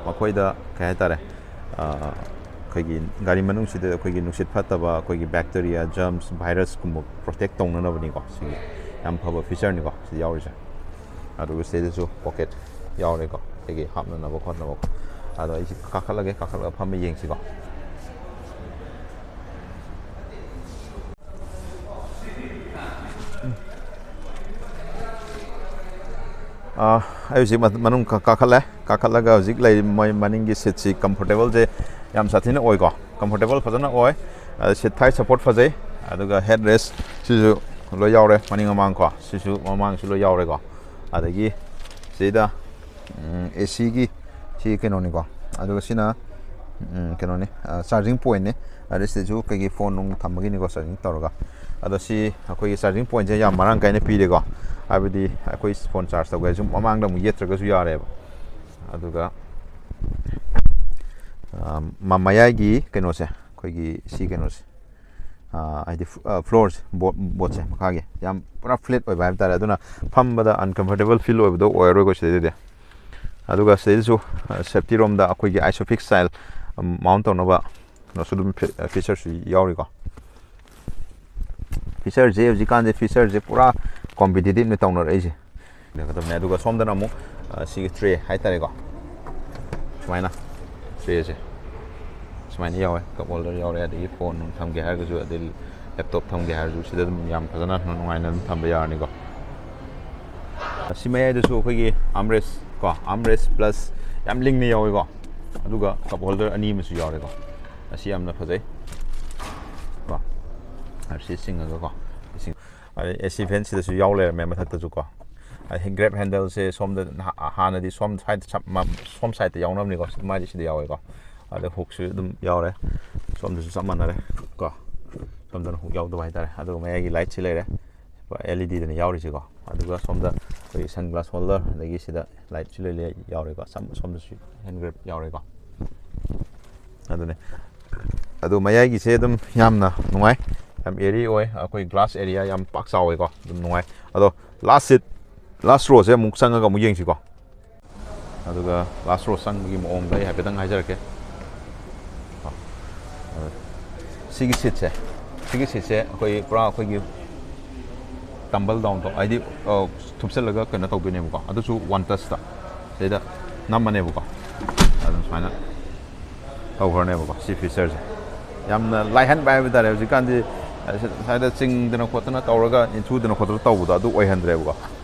ꯃꯈꯣꯏꯗ ꯀꯩ ꯍꯥꯏꯇꯥꯔꯦ, ꯑ, ꯑꯩꯈꯣꯏꯒꯤ ꯒꯥꯔꯤ ꯃꯅꯨꯡꯁꯤꯗ ꯑꯩꯈꯣꯏꯒꯤ ꯅꯨꯡꯁꯤꯠ ꯐꯠꯇꯕ, ꯑꯩꯈꯣꯏꯒꯤ ꯕꯦꯛꯇꯔꯤꯌꯥ, ꯖꯔꯝꯁ, ꯚꯥꯏꯔꯁꯀꯨꯝꯕ ꯄ꯭ꯔꯣꯇꯦꯛ ꯇꯧꯅꯅꯕꯅꯤꯀꯣ꯫ ꯁꯤꯒꯤ ꯌꯥꯝ ꯐꯕ ꯐꯤꯆꯔꯅꯤꯀꯣ ꯁꯤꯗ ꯌꯥꯎꯔꯤꯁꯦ꯫ ꯑꯗꯨꯒ ꯁꯤꯗꯩꯗꯁꯨ ꯄꯣꯀꯦꯠ ꯌꯥꯎꯔꯦꯀꯣ, ꯑꯩꯈꯣꯏꯒꯤ ꯍꯥꯞꯅꯅꯕ ꯈꯣꯠꯅꯕ꯫ ꯑꯗꯣ ꯑꯩꯁꯦ ꯀꯥꯈꯠꯂꯒꯦ, ꯀꯥꯈꯠꯂꯒ ꯐꯝꯃ ꯌꯦꯡꯁꯤꯀꯣ꯫ ꯑꯥ, ꯑꯩ ꯍꯧꯖꯤꯛ ꯃ-, ꯃꯅꯨꯡ ꯀꯥ-, ꯀꯥꯈꯠꯂꯦ꯫ ꯀꯥꯈꯠꯂꯒ ꯍꯧꯖꯤꯛ ꯂꯩꯔꯤ ꯃꯣꯏ ꯃꯅꯤꯡꯒꯤ ꯁꯤꯠꯁꯤ ꯀꯝꯐꯣꯔꯇꯦꯕꯜꯁꯦ ꯌꯥꯝ ꯁꯥꯊꯤꯅ ꯑꯣꯏꯀꯣ꯫ ꯀꯝꯐꯣꯔꯇꯦꯕꯜ ꯐꯖꯅ ꯑꯣꯏ꯫ ꯑꯗ ꯁꯤꯠ ꯊꯥꯏ ꯁꯄꯣꯔꯠ ꯐꯖꯩ꯫ ꯑꯗꯨꯒ ꯍꯦꯠ ꯔꯦꯁ ꯁꯤꯁꯨ ꯂꯣꯏ ꯌꯥꯎꯔꯦ, ꯃꯅꯤꯡ ꯃꯃꯥꯡ ꯀꯣ, ꯁꯤꯁꯨ ꯃꯃꯥꯡꯁꯨ ꯂꯣꯏ ꯌꯥꯎꯔꯦꯀꯣ꯫ ꯑꯗꯒꯤ ꯁꯤꯗ, ꯎꯝ, ꯑꯦ ꯁꯤꯒꯤ ꯁꯤ ꯀꯩꯅꯣꯅꯤꯀꯣ꯫ ꯑꯗꯨꯒ ꯁꯤꯅ, ꯎꯝ, ꯀꯩꯅꯣꯅꯤ, ꯑ, ꯆꯥꯔꯖꯤꯡ ꯄꯣꯏꯟꯅꯤ꯫ ꯑꯗ ꯁꯤꯗꯁꯨ ꯀꯩꯒꯤ ꯐꯣꯟ ꯅꯨꯡ ꯊꯝꯕꯒꯤꯅꯤꯀꯣ, ꯆꯥꯔꯖꯤꯡ ꯇꯧꯔꯒ꯫ ꯑꯗꯣ ꯁꯤ ꯑꯩꯈꯣꯏꯒꯤ ꯆꯥꯔꯖꯤꯡ ꯄꯣꯏꯟꯁꯦ ꯌꯥꯝ ꯃꯔꯥꯡ ꯀꯥꯏꯅ ꯄꯤꯔꯦꯀꯣ꯫ ꯍꯥꯏꯕꯗꯤ ꯑꯩꯈꯣꯏ ꯐꯣꯟ ꯆꯥꯔꯖ ꯇꯧꯒꯦ ꯍꯥꯏꯔꯁꯨ ꯃꯃꯥꯡꯗ ꯑꯃꯨꯛ ꯌꯦꯠꯇ꯭ꯔꯒꯁꯨ ꯌꯥꯔꯦꯕ꯫ ꯑꯗꯨꯒ, ꯑ, ꯃ-, ꯃꯌꯥꯏꯒꯤ ꯀꯩꯅꯣꯁꯦ, ꯑꯩꯈꯣꯏꯒꯤ ꯁꯤ ꯀꯩꯅꯣꯁꯦ, ꯑ, ꯍꯥꯏꯗꯤ ꯐ-, ꯑ, ꯐ꯭ꯂꯣꯔꯁꯦ, ꯕꯣꯠ-, ꯕꯣꯠꯁꯦ ꯃꯈꯥꯒꯤ ꯌꯥꯝ ꯄꯨꯔꯥ ꯐ꯭ꯂꯦꯠ ꯑꯣꯏꯕ ꯍꯥꯏꯕ ꯇꯥꯔꯦ꯫ ꯑꯗꯨꯅ ꯐꯝꯕꯗ ꯑꯟꯀꯝꯐꯣꯔꯇꯦꯕꯜ ꯐꯤꯜ ꯑꯣꯏꯕꯗꯣ ꯑꯣꯏꯔꯔꯣꯏꯀꯣ ꯁꯤꯗꯩꯗꯗꯤ꯫ ꯑꯗꯨꯒ ꯁꯤꯗꯩꯗꯁꯨ, ꯑ, ꯁꯦꯐꯇꯤ ꯔꯣꯝꯗ ꯑꯩꯈꯣꯏꯒꯤ ꯑꯥꯏꯁꯣꯐꯤꯛꯁ ꯁ꯭ꯇꯥꯏꯜ, ꯑꯝ, ꯃꯥꯎꯟ ꯇꯧꯅꯕ ꯀꯩꯅꯣꯁꯨ ꯑꯗꯨꯝ ꯐꯤ-, ꯑ, ꯐꯤꯆꯔꯁꯨ ꯌꯥꯎꯔꯤꯀꯣ꯫ ꯐꯤꯆꯔꯁꯦ ꯍꯧꯖꯤꯛꯀꯥꯟꯁꯦ ꯐꯤꯆꯔꯁꯦ ꯄꯨꯔꯥ ꯀꯣꯝꯄꯤꯇꯤꯇꯤꯞꯅ ꯇꯧꯅꯔꯛꯏꯁꯦ꯫ ꯂꯩꯒꯗꯕꯅꯦ꯫ ꯑꯗꯨꯒ ꯁꯣꯝꯗꯅ ꯑꯃꯨꯛ, ꯑ, ꯁꯤꯒꯤ ꯇ꯭ꯔꯦ ꯍꯥꯏꯇꯥꯔꯦꯀꯣ, ꯁꯨꯃꯥꯏꯅ ꯇ꯭ꯔꯦꯁꯦ ꯁꯨꯃꯥꯏꯅ ꯌꯥꯎꯋꯦ, ꯀꯞ ꯍꯣꯜꯗꯔ ꯌꯥꯎꯔꯦ, ꯑꯗꯒꯤ ꯐꯣꯟ ꯅꯨꯡ ꯊꯝꯒꯦ ꯍꯥꯏꯔꯒꯁꯨ, ꯑꯗꯩ ꯂꯦꯞꯇꯣꯞ ꯊꯝꯒꯦ ꯍꯥꯏꯔꯁꯨ, ꯁꯤꯗ ꯑꯗꯨꯝ ꯌꯥꯝ ꯐꯖꯅ ꯅꯨꯡꯉꯥꯏꯅ ꯑꯗꯨꯝ ꯊꯝꯕ ꯌꯥꯔꯅꯤꯀꯣ꯫ ꯁꯤ ꯃꯌꯥꯏꯗꯁꯨ ꯑꯩꯈꯣꯏꯒꯤ ꯑꯥꯝꯔꯦꯁ ꯀꯣ, ꯑꯥꯝꯔꯦꯁ ꯄ꯭ꯂꯁ ꯌꯥꯝ ꯂꯤꯡꯅ ꯌꯥꯎꯋꯦꯀꯣ꯫ ꯑꯗꯨꯒ ꯀꯞ ꯍꯣꯜꯗꯔ ꯑꯅꯤ ꯑꯃꯁꯨ ꯌꯥꯎꯔꯦꯀꯣ꯫ ꯑꯁꯤ ꯌꯥꯝꯅ ꯐꯖꯩ ꯀꯣ, ꯑꯥꯔ ꯁꯤ ꯆꯤꯡꯉꯒꯀꯣ꯫ ꯏꯁꯤꯡ, ꯑꯗꯩ ꯑꯦ ꯁꯤ ꯐꯦꯟ ꯁꯤꯗꯁꯨ ꯌꯥꯎ ꯂꯩꯔꯝꯃꯦ ꯃꯊꯛꯇꯁꯨ ꯀꯣ꯫ ꯑꯗꯩ ꯒ꯭ꯔꯦꯞ ꯍꯦꯟꯗꯜꯁꯦ ꯁꯣꯝꯗ ꯅꯍꯥ-, ꯍꯥꯟꯅꯗꯤ ꯁꯣꯝ ꯁꯥꯏꯗ ꯁꯝ-, ꯃ-, ꯁꯣꯝ ꯁꯥꯏꯗꯇ ꯌꯥꯎꯅꯕꯅꯤꯀꯣ, ꯃꯥꯏꯗꯤ ꯁꯤꯗ ꯌꯥꯎꯋꯦꯀꯣ꯫ ꯑꯗꯩ ꯍꯨꯛꯁꯨ ꯑꯗꯨꯝ ꯌꯥꯎꯔꯦ꯫ ꯁꯣꯝꯗꯁꯨ ꯆꯞ ꯃꯥꯟꯅꯔꯦ ꯀꯣ꯫ ꯁꯣꯝꯗꯅ ꯍꯨꯛ ꯌꯥꯎꯗꯕ ꯍꯥꯏꯇꯥꯔꯦ꯫ ꯑꯗꯨꯒ ꯃꯌꯥꯏꯒꯤ ꯂꯥꯏꯠꯁꯤ ꯂꯩꯔꯦ꯫ ꯑꯦꯜ ꯏ ꯗꯤꯗꯅ ꯌꯥꯎꯔꯤꯁꯤꯀꯣ꯫ ꯑꯗꯨꯒ ꯁꯣꯝꯗ ꯑꯩꯈꯣꯏꯒꯤ ꯁꯟ ꯒ꯭ꯂꯥꯁ ꯍꯣꯜꯗꯔ, ꯑꯗꯒꯤ ꯁꯤꯗ ꯂꯥꯏꯠꯁꯨ ꯂꯣꯏ ꯂꯩ, ꯌꯥꯎꯔꯦꯀꯣ꯫ ꯁꯝ-, ꯁꯣꯝꯗꯁꯨ ꯍꯦꯟ ꯒ꯭ꯔꯤꯞ ꯌꯥꯎꯔꯦꯀꯣ꯫ ꯑꯗꯨꯅꯦ꯫ ꯑꯗꯨ ꯃꯌꯥꯏꯒꯤꯁꯦ ꯑꯗꯨꯝ ꯌꯥꯝꯅ ꯅꯨꯡꯉꯥꯏ, ꯌꯥꯝ ꯑꯦꯔꯤ ꯑꯣꯏ꯫ ꯑꯩꯈꯣꯏ ꯒ꯭ꯂꯥꯁ ꯑꯦꯔꯤꯌꯥ ꯌꯥꯝ ꯄꯥꯛ ꯆꯥꯎꯋꯦꯀꯣ, ꯑꯗꯨꯝ ꯅꯨꯡꯉꯥꯏ꯫ ꯑꯗꯣ ꯂꯥꯁ ꯁꯤꯠ, ꯂꯥꯁ ꯔꯣꯁꯦ ꯑꯃꯨꯛ ꯆꯪꯉꯒ ꯑꯃꯨꯛ ꯌꯦꯡꯁꯤꯀꯣ꯫ ꯑꯗꯨꯒ ꯂꯥꯁ ꯔꯣ ꯆꯪꯕꯒꯤ ꯃꯑꯣꯡꯗ ꯑꯩ ꯍꯥꯏꯐꯦꯠꯇꯪ ꯍꯥꯏꯖꯔꯛꯀꯦ꯫ ꯁꯤꯒꯤ ꯁꯤꯠꯁꯦ, ꯁꯤꯒꯤ ꯁꯤꯠꯁꯦ ꯑꯩꯈꯣꯏ ꯄꯨꯔꯥ ꯑꯩꯈꯣꯏꯒꯤ ꯇꯝꯕꯜ ꯗꯥꯎꯟ ꯇꯧ, ꯍꯥꯏꯗꯤ, ꯑ, ꯊꯨꯞꯆꯜꯂꯒ ꯀꯩꯅꯣ ꯇꯧꯗꯣꯏꯅꯦꯕꯀꯣ꯫ ꯑꯗꯨꯁꯨ ꯋꯥꯟ ꯇꯁꯇ ꯁꯤꯗ ꯅꯝꯃꯅꯦꯕꯀꯣ꯫ ꯑꯗꯨꯝ ꯁꯨꯃꯥꯏꯅ ꯇꯧꯈ꯭ꯔꯅꯦꯕꯀꯣ, ꯁꯤ ꯐꯤꯆꯔꯁꯦ꯫ ꯌꯥꯝꯅ ꯂꯥꯏꯍꯟꯕ ꯍꯥꯏꯕ ꯇꯥꯔꯦ꯫ ꯍꯧꯖꯤꯛꯀꯥꯟꯗꯤ, ꯑ, ꯁ꯭ꯋꯥꯏꯗ ꯆꯤꯡꯗꯅ ꯈꯣꯠꯇꯅ ꯇꯧꯔꯒ, ꯏꯟꯊꯨꯗꯅ ꯈꯣꯠꯇꯅ ꯇꯧꯕꯗꯣ ꯑꯗꯨ ꯑꯣꯏꯍꯟꯗ꯭ꯔꯦꯕꯀꯣ꯫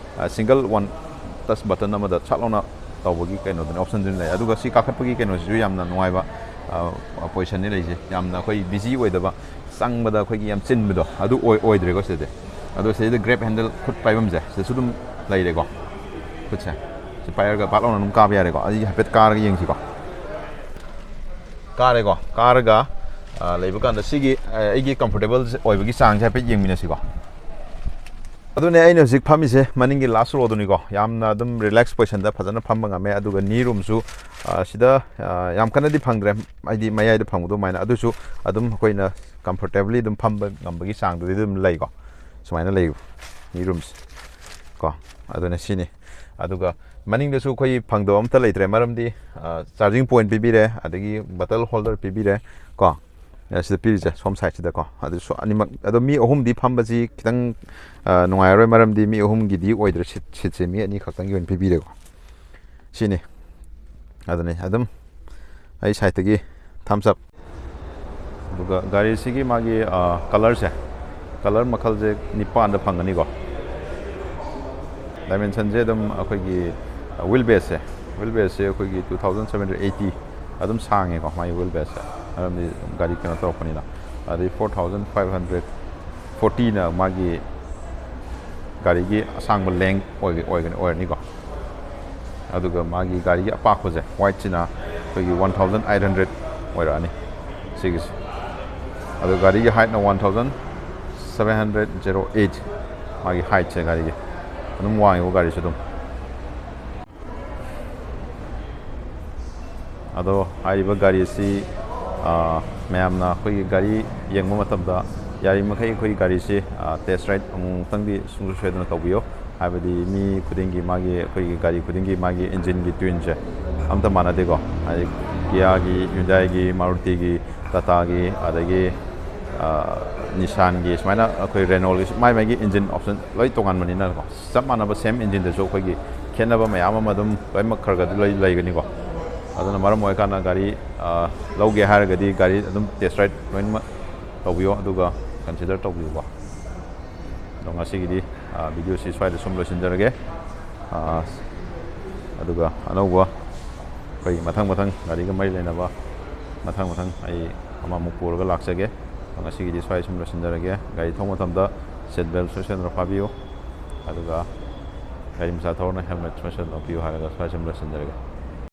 ꯁꯤꯡꯒꯜ ꯋꯥꯟ ꯇꯁ ꯕꯇꯟ ꯑꯃꯗ ꯁꯠ ꯂꯥꯎꯅ ꯇꯧꯕꯒꯤ ꯀꯩꯅꯣꯗꯨꯅꯤ, ꯑꯣꯞꯁꯟꯗꯨꯅꯤ ꯂꯩ꯫ ꯑꯗꯨꯒ ꯁꯤ ꯀꯥꯈꯠꯄꯒꯤ ꯀꯩꯅꯣꯁꯤꯁꯨ ꯌꯥꯝꯅ ꯅꯨꯡꯉꯥꯏꯕ, ꯑ, ꯄꯣꯖꯤꯁꯟꯅꯤ ꯂꯩꯁꯦ꯫ ꯌꯥꯝꯅ ꯑꯩꯈꯣꯏ ꯕꯤꯖꯤ ꯑꯣꯏꯗꯕ, ꯆꯪꯕꯗ ꯑꯩꯈꯣꯏꯒꯤ ꯌꯥꯝ ꯆꯤꯟꯕꯗꯣ ꯑꯗꯨ ꯑꯣꯏ-, ꯑꯣꯏꯗ꯭ꯔꯦꯀꯣ ꯁꯤꯗꯗꯤ꯫ ꯑꯗꯣ ꯁꯤꯗꯩꯗ ꯒ꯭ꯔꯦꯞ ꯍꯦꯟꯗꯜ, ꯈꯨꯠ ꯄꯥꯏꯐꯝꯁꯦ ꯁꯤꯗꯁꯨ ꯑꯗꯨꯝ ꯂꯩꯔꯦꯀꯣ꯫ ꯈꯨꯠꯁꯦ ꯁꯤ ꯄꯥꯏꯔꯒ ꯄꯥꯛ ꯂꯥꯎꯅ ꯑꯗꯨꯝ ꯀꯥꯕ ꯌꯥꯔꯦꯀꯣ꯫ ꯑꯩ ꯍꯥꯏꯐꯦꯠ ꯀꯥꯔꯒ ꯌꯦꯡꯁꯤꯀꯣ꯫ ꯀꯥꯔꯦꯀꯣ꯫ ꯀꯥꯔꯒ, ꯑ, ꯂꯩꯕ ꯀꯥꯟꯗ ꯁꯤꯒꯤ, ꯑ, ꯑꯩꯒꯤ ꯀꯝꯐꯣꯔꯇꯦꯕꯜ ꯑꯣꯏꯕꯒꯤ ꯆꯥꯡꯁꯦ ꯍꯥꯏꯐꯦꯠ ꯌꯦꯡꯃꯤꯟꯅꯁꯤꯀꯣ꯫ ꯑꯗꯨꯅꯦ ꯑꯩꯅ ꯍꯧꯖꯤꯛ ꯐꯝꯃꯤꯁꯦ, ꯃꯅꯤꯡꯒꯤ ꯂꯥꯁ ꯔꯣꯗꯨꯅꯤꯀꯣ꯫ ꯌꯥꯝꯅ ꯑꯗꯨꯝ ꯔꯤꯂꯦꯛꯁ ꯄꯣꯖꯤꯁꯟꯗ ꯐꯖꯅ ꯐꯝꯕ ꯉꯝꯃꯦ꯫ ꯑꯗꯨꯒ ꯅꯤ ꯔꯨꯝꯁꯨ, ꯑ, ꯁꯤꯗ, ꯑ, ꯌꯥꯝ ꯀꯟꯅꯗꯤ ꯐꯪꯗ꯭ꯔꯦ, ꯍꯥꯏꯗꯤ ꯃꯌꯥꯏꯗ ꯐꯪꯕꯗꯣ ꯑꯗꯨꯃꯥꯏꯅ꯫ ꯑꯗꯨꯁꯨ ꯑꯗꯨꯝ ꯑꯩꯈꯣꯏꯅ ꯀꯝꯐꯣꯔꯇꯦꯕꯂꯤ ꯑꯗꯨꯝ ꯐꯝꯕ ꯉꯝꯕꯒꯤ ꯆꯥꯡꯗꯨꯗꯤ ꯑꯗꯨꯝ ꯂꯩꯀꯣ꯫ ꯁꯨꯃꯥꯏꯅ ꯂꯩ ꯅꯤ ꯔꯨꯝꯁꯦ ꯀꯣ꯫ ꯑꯗꯨꯅ ꯁꯤꯅꯤ꯫ ꯑꯗꯨꯒ ꯃꯅꯤꯡꯗꯁꯨ ꯑꯩꯈꯣꯏ ꯐꯪꯗꯕ ꯑꯝꯇ ꯂꯩꯇ꯭ꯔꯦ, ꯃꯔꯝꯗꯤ, ꯑ, ꯆꯥꯔꯖꯤꯡ ꯄꯣꯏꯟꯠ ꯄꯤꯕꯤꯔꯦ, ꯑꯗꯒꯤ ꯕꯣꯇꯜ ꯍꯣꯜꯗꯔ ꯄꯤꯕꯤꯔꯦ ꯀꯣ꯫ ꯑ, ꯁꯤꯗ ꯄꯤꯔꯤꯁꯦ ꯁꯣꯝ ꯁꯥꯏꯗꯁꯤꯗꯀꯣ꯫ ꯑꯗꯨꯁꯨ ꯑꯅꯤꯃꯛ, ꯑꯗꯣ ꯃꯤ ꯑꯍꯨꯝꯗꯤ ꯐꯝꯕꯁꯤ ꯈꯤꯇꯪ, ꯑ, ꯅꯨꯡꯉꯥꯏꯔꯔꯣꯏ, ꯃꯔꯝꯗꯤ ꯃꯤ ꯑꯍꯨꯝꯒꯤꯗꯤ ꯑꯣꯏꯗ꯭ꯔꯦ, ꯁꯤꯠ, ꯁꯤꯠꯁꯦ ꯃꯤ ꯑꯅꯤ ꯈꯛꯇꯪꯒꯤ ꯑꯣꯏꯅ ꯄꯤꯕꯤꯔꯦꯀꯣ꯫ ꯁꯤꯅꯤ꯫ ꯑꯗꯨꯅꯤ ꯑꯗꯨꯝ ꯑꯩ ꯁꯥꯏꯠꯇꯒꯤ ꯊꯝꯁ ꯑꯞ꯫ ꯑꯗꯨꯒ ꯒꯥꯔꯤꯁꯤꯒꯤ ꯃꯥꯒꯤ, ꯑ, ꯀꯂꯔꯁꯦ, ꯀꯂꯔ ꯃꯈꯜꯁꯦ ꯅꯤꯄꯥꯟꯗ ꯐꯪꯒꯅꯤꯀꯣ꯫ ꯗꯥꯏꯃꯦꯟꯁꯟꯁꯦ ꯑꯗꯨꯝ ꯑꯩꯈꯣꯏꯒꯤ, ꯑ, ꯋꯤꯜ ꯕꯦꯁꯁꯦ, ꯋꯤꯜ ꯕꯦꯁꯁꯦ ꯑꯩꯈꯣꯏꯒꯤ two thousand seven hundred eighty ꯑꯗꯨꯝ ꯁꯥꯡꯉꯦꯀꯣ, ꯃꯥꯒꯤ ꯋꯤꯜ ꯕꯦꯁꯁꯦ, ꯃꯔꯝꯗꯤ ꯒꯥꯔꯤ ꯀꯩꯅꯣ ꯇꯧꯔꯛꯄꯅꯤꯅ꯫ ꯑꯗꯩ four thousand five hundred fortyꯅ ꯃꯥꯒꯤ ꯒꯥꯔꯤꯒꯤ ꯑꯁꯥꯡꯕ ꯂꯦꯡ ꯑꯣꯏꯒ-, ꯑꯣꯏꯒꯅꯤ, ꯑꯣꯏꯔꯅꯤꯀꯣ꯫ ꯑꯗꯨꯒ ꯃꯥꯒꯤ ꯒꯥꯔꯤꯒꯤ ꯑꯄꯥꯛꯄꯁꯦ, ꯋꯥꯏꯠꯁꯤꯅ ꯑꯩꯈꯣꯏꯒꯤ one thousand eight hundred ꯑꯣꯏꯔꯛꯑꯅꯤ ꯁꯤꯒꯤꯁꯦ꯫ ꯑꯗꯨ ꯒꯥꯔꯤꯒꯤ ꯍꯥꯏꯠꯅ one thousand seven hundred zero eight꯫ ꯃꯥꯒꯤ ꯍꯥꯏꯠꯁꯦ ꯒꯥꯔꯤꯒꯤ ꯑꯗꯨꯝ ꯋꯥꯡꯉꯤꯀꯣ ꯒꯥꯔꯤꯁꯨ ꯑꯗꯨꯝ꯫ ꯑꯗꯣ ꯍꯥꯏꯔꯤꯕ ꯒꯥꯔꯤ ꯑꯁꯤ, ꯑ, ꯃꯌꯥꯝꯅ ꯑꯩꯈꯣꯏꯒꯤ ꯒꯥꯔꯤ ꯌꯦꯡꯕ ꯃꯇꯝꯗ ꯌꯥꯔꯤꯃꯈꯩ ꯑꯩꯈꯣꯏꯒꯤ ꯒꯥꯔꯤꯁꯤ, ꯑ, ꯇꯦꯁ ꯔꯥꯏꯗ ꯑꯃꯨꯛꯇꯪꯗꯤ ꯁꯨꯡꯁꯣꯏ ꯁꯣꯏꯗꯅ ꯇꯧꯕꯤꯌꯨ꯫ ꯍꯥꯏꯕꯗꯤ ꯃꯤ ꯈꯨꯗꯤꯡꯒꯤ ꯃꯥꯒꯤ, ꯑꯩꯈꯣꯏꯒꯤ ꯒꯥꯔꯤ ꯈꯨꯗꯤꯡꯒꯤ ꯃꯥꯒꯤ ꯏꯟꯖꯤꯟꯒꯤ ꯇ꯭ꯌꯨꯟꯁꯦ ꯑꯝꯇ ꯃꯥꯟꯅꯗꯦꯀꯣ꯫ ꯍꯥꯏꯗꯤ ꯀꯤꯌꯥꯒꯤ, ꯍ꯭ꯌꯨꯟꯗꯥꯏꯒꯤ, ꯃꯥꯔꯨꯇꯤꯒꯤ, ꯇꯥꯇꯥꯒꯤ, ꯑꯗꯒꯤ, ꯑ, ꯅꯤꯁꯥꯟꯒꯤ, ꯁꯨꯃꯥꯏꯅ ꯑꯩꯈꯣꯏ ꯔꯦꯅꯣꯜꯒꯤ ꯃꯥꯏ ꯃꯥꯏꯒꯤ ꯏꯟꯖꯤꯟ ꯑꯣꯞꯁꯟ ꯂꯣꯏ ꯇꯣꯉꯥꯟꯕꯅꯤꯅꯀꯣ꯫ ꯆꯞ ꯃꯥꯟꯅꯕ ꯁꯦꯝ ꯏꯟꯖꯤꯟꯗꯁꯨ ꯑꯩꯈꯣꯏꯒꯤ ꯈꯦꯠꯅꯕ ꯃꯌꯥꯝ ꯑꯃ ꯑꯗꯨꯝ ꯂꯣꯏꯅꯃꯛ ꯈꯔ ꯈꯔꯗꯤ ꯂꯣꯏ ꯂꯩꯒꯅꯤꯀꯣ꯫ ꯑꯗꯨꯅ ꯃꯔꯝ ꯑꯣꯏꯔꯀꯥꯟꯗ ꯒꯥꯔꯤ, ꯑ, ꯂꯧꯒꯦ ꯍꯥꯏꯔꯒꯗꯤ ꯒꯥꯔꯤ ꯑꯗꯨꯝ ꯇꯦꯁ ꯔꯥꯏꯗ ꯂꯣꯏꯅꯃꯛ ꯇꯧꯕꯤꯌꯣ, ꯑꯗꯨꯒ ꯀꯟꯁꯤꯗꯔ ꯇꯧꯕꯤꯌꯨꯀꯣ꯫ ꯑꯗꯣ ꯉꯁꯤꯒꯤꯗꯤ, ꯑ, ꯚꯤꯗꯤꯑꯣꯁꯤ ꯁ꯭ꯋꯥꯏꯗ ꯁꯨꯝ ꯂꯣꯏꯁꯤꯟꯖꯔꯒꯦ꯫ ꯑ, ꯑꯗꯨꯒ ꯑꯅꯧꯕ ꯑꯩꯈꯣꯏꯒꯤ ꯃꯊꯪ ꯃꯊꯪ ꯒꯥꯔꯤꯒ ꯃꯔꯤ ꯂꯩꯅꯕ ꯃꯊꯪ ꯃꯊꯪ ꯑꯩ ꯑꯃꯃꯨꯛ ꯄꯨꯔꯒ ꯂꯥꯛꯆꯒꯦ꯫ ꯑꯗꯣ ꯉꯁꯤꯒꯤꯗꯤ ꯁ꯭ꯋꯥꯏ ꯁꯨꯝ ꯂꯣꯏꯁꯤꯟꯖꯔꯒꯦ꯫ ꯒꯥꯔꯤ ꯊꯧꯕ ꯃꯇꯝꯗ ꯁꯤꯠ ꯕꯦꯜꯠ ꯁꯣꯏꯗꯅ ꯐꯥꯕꯤꯌꯨ, ꯑꯗꯨꯒ ꯒꯥꯔꯤ ꯃꯆꯥ ꯊꯧꯔꯅ ꯍꯦꯜꯃꯦꯠ ꯁꯣꯏꯗꯅ ꯎꯞꯄꯤꯌꯨ ꯍꯥꯏꯔꯒ ꯁ꯭ꯋꯥꯏ ꯁꯨꯝ ꯂꯣꯏꯁꯤꯟꯖꯔꯒꯦ꯫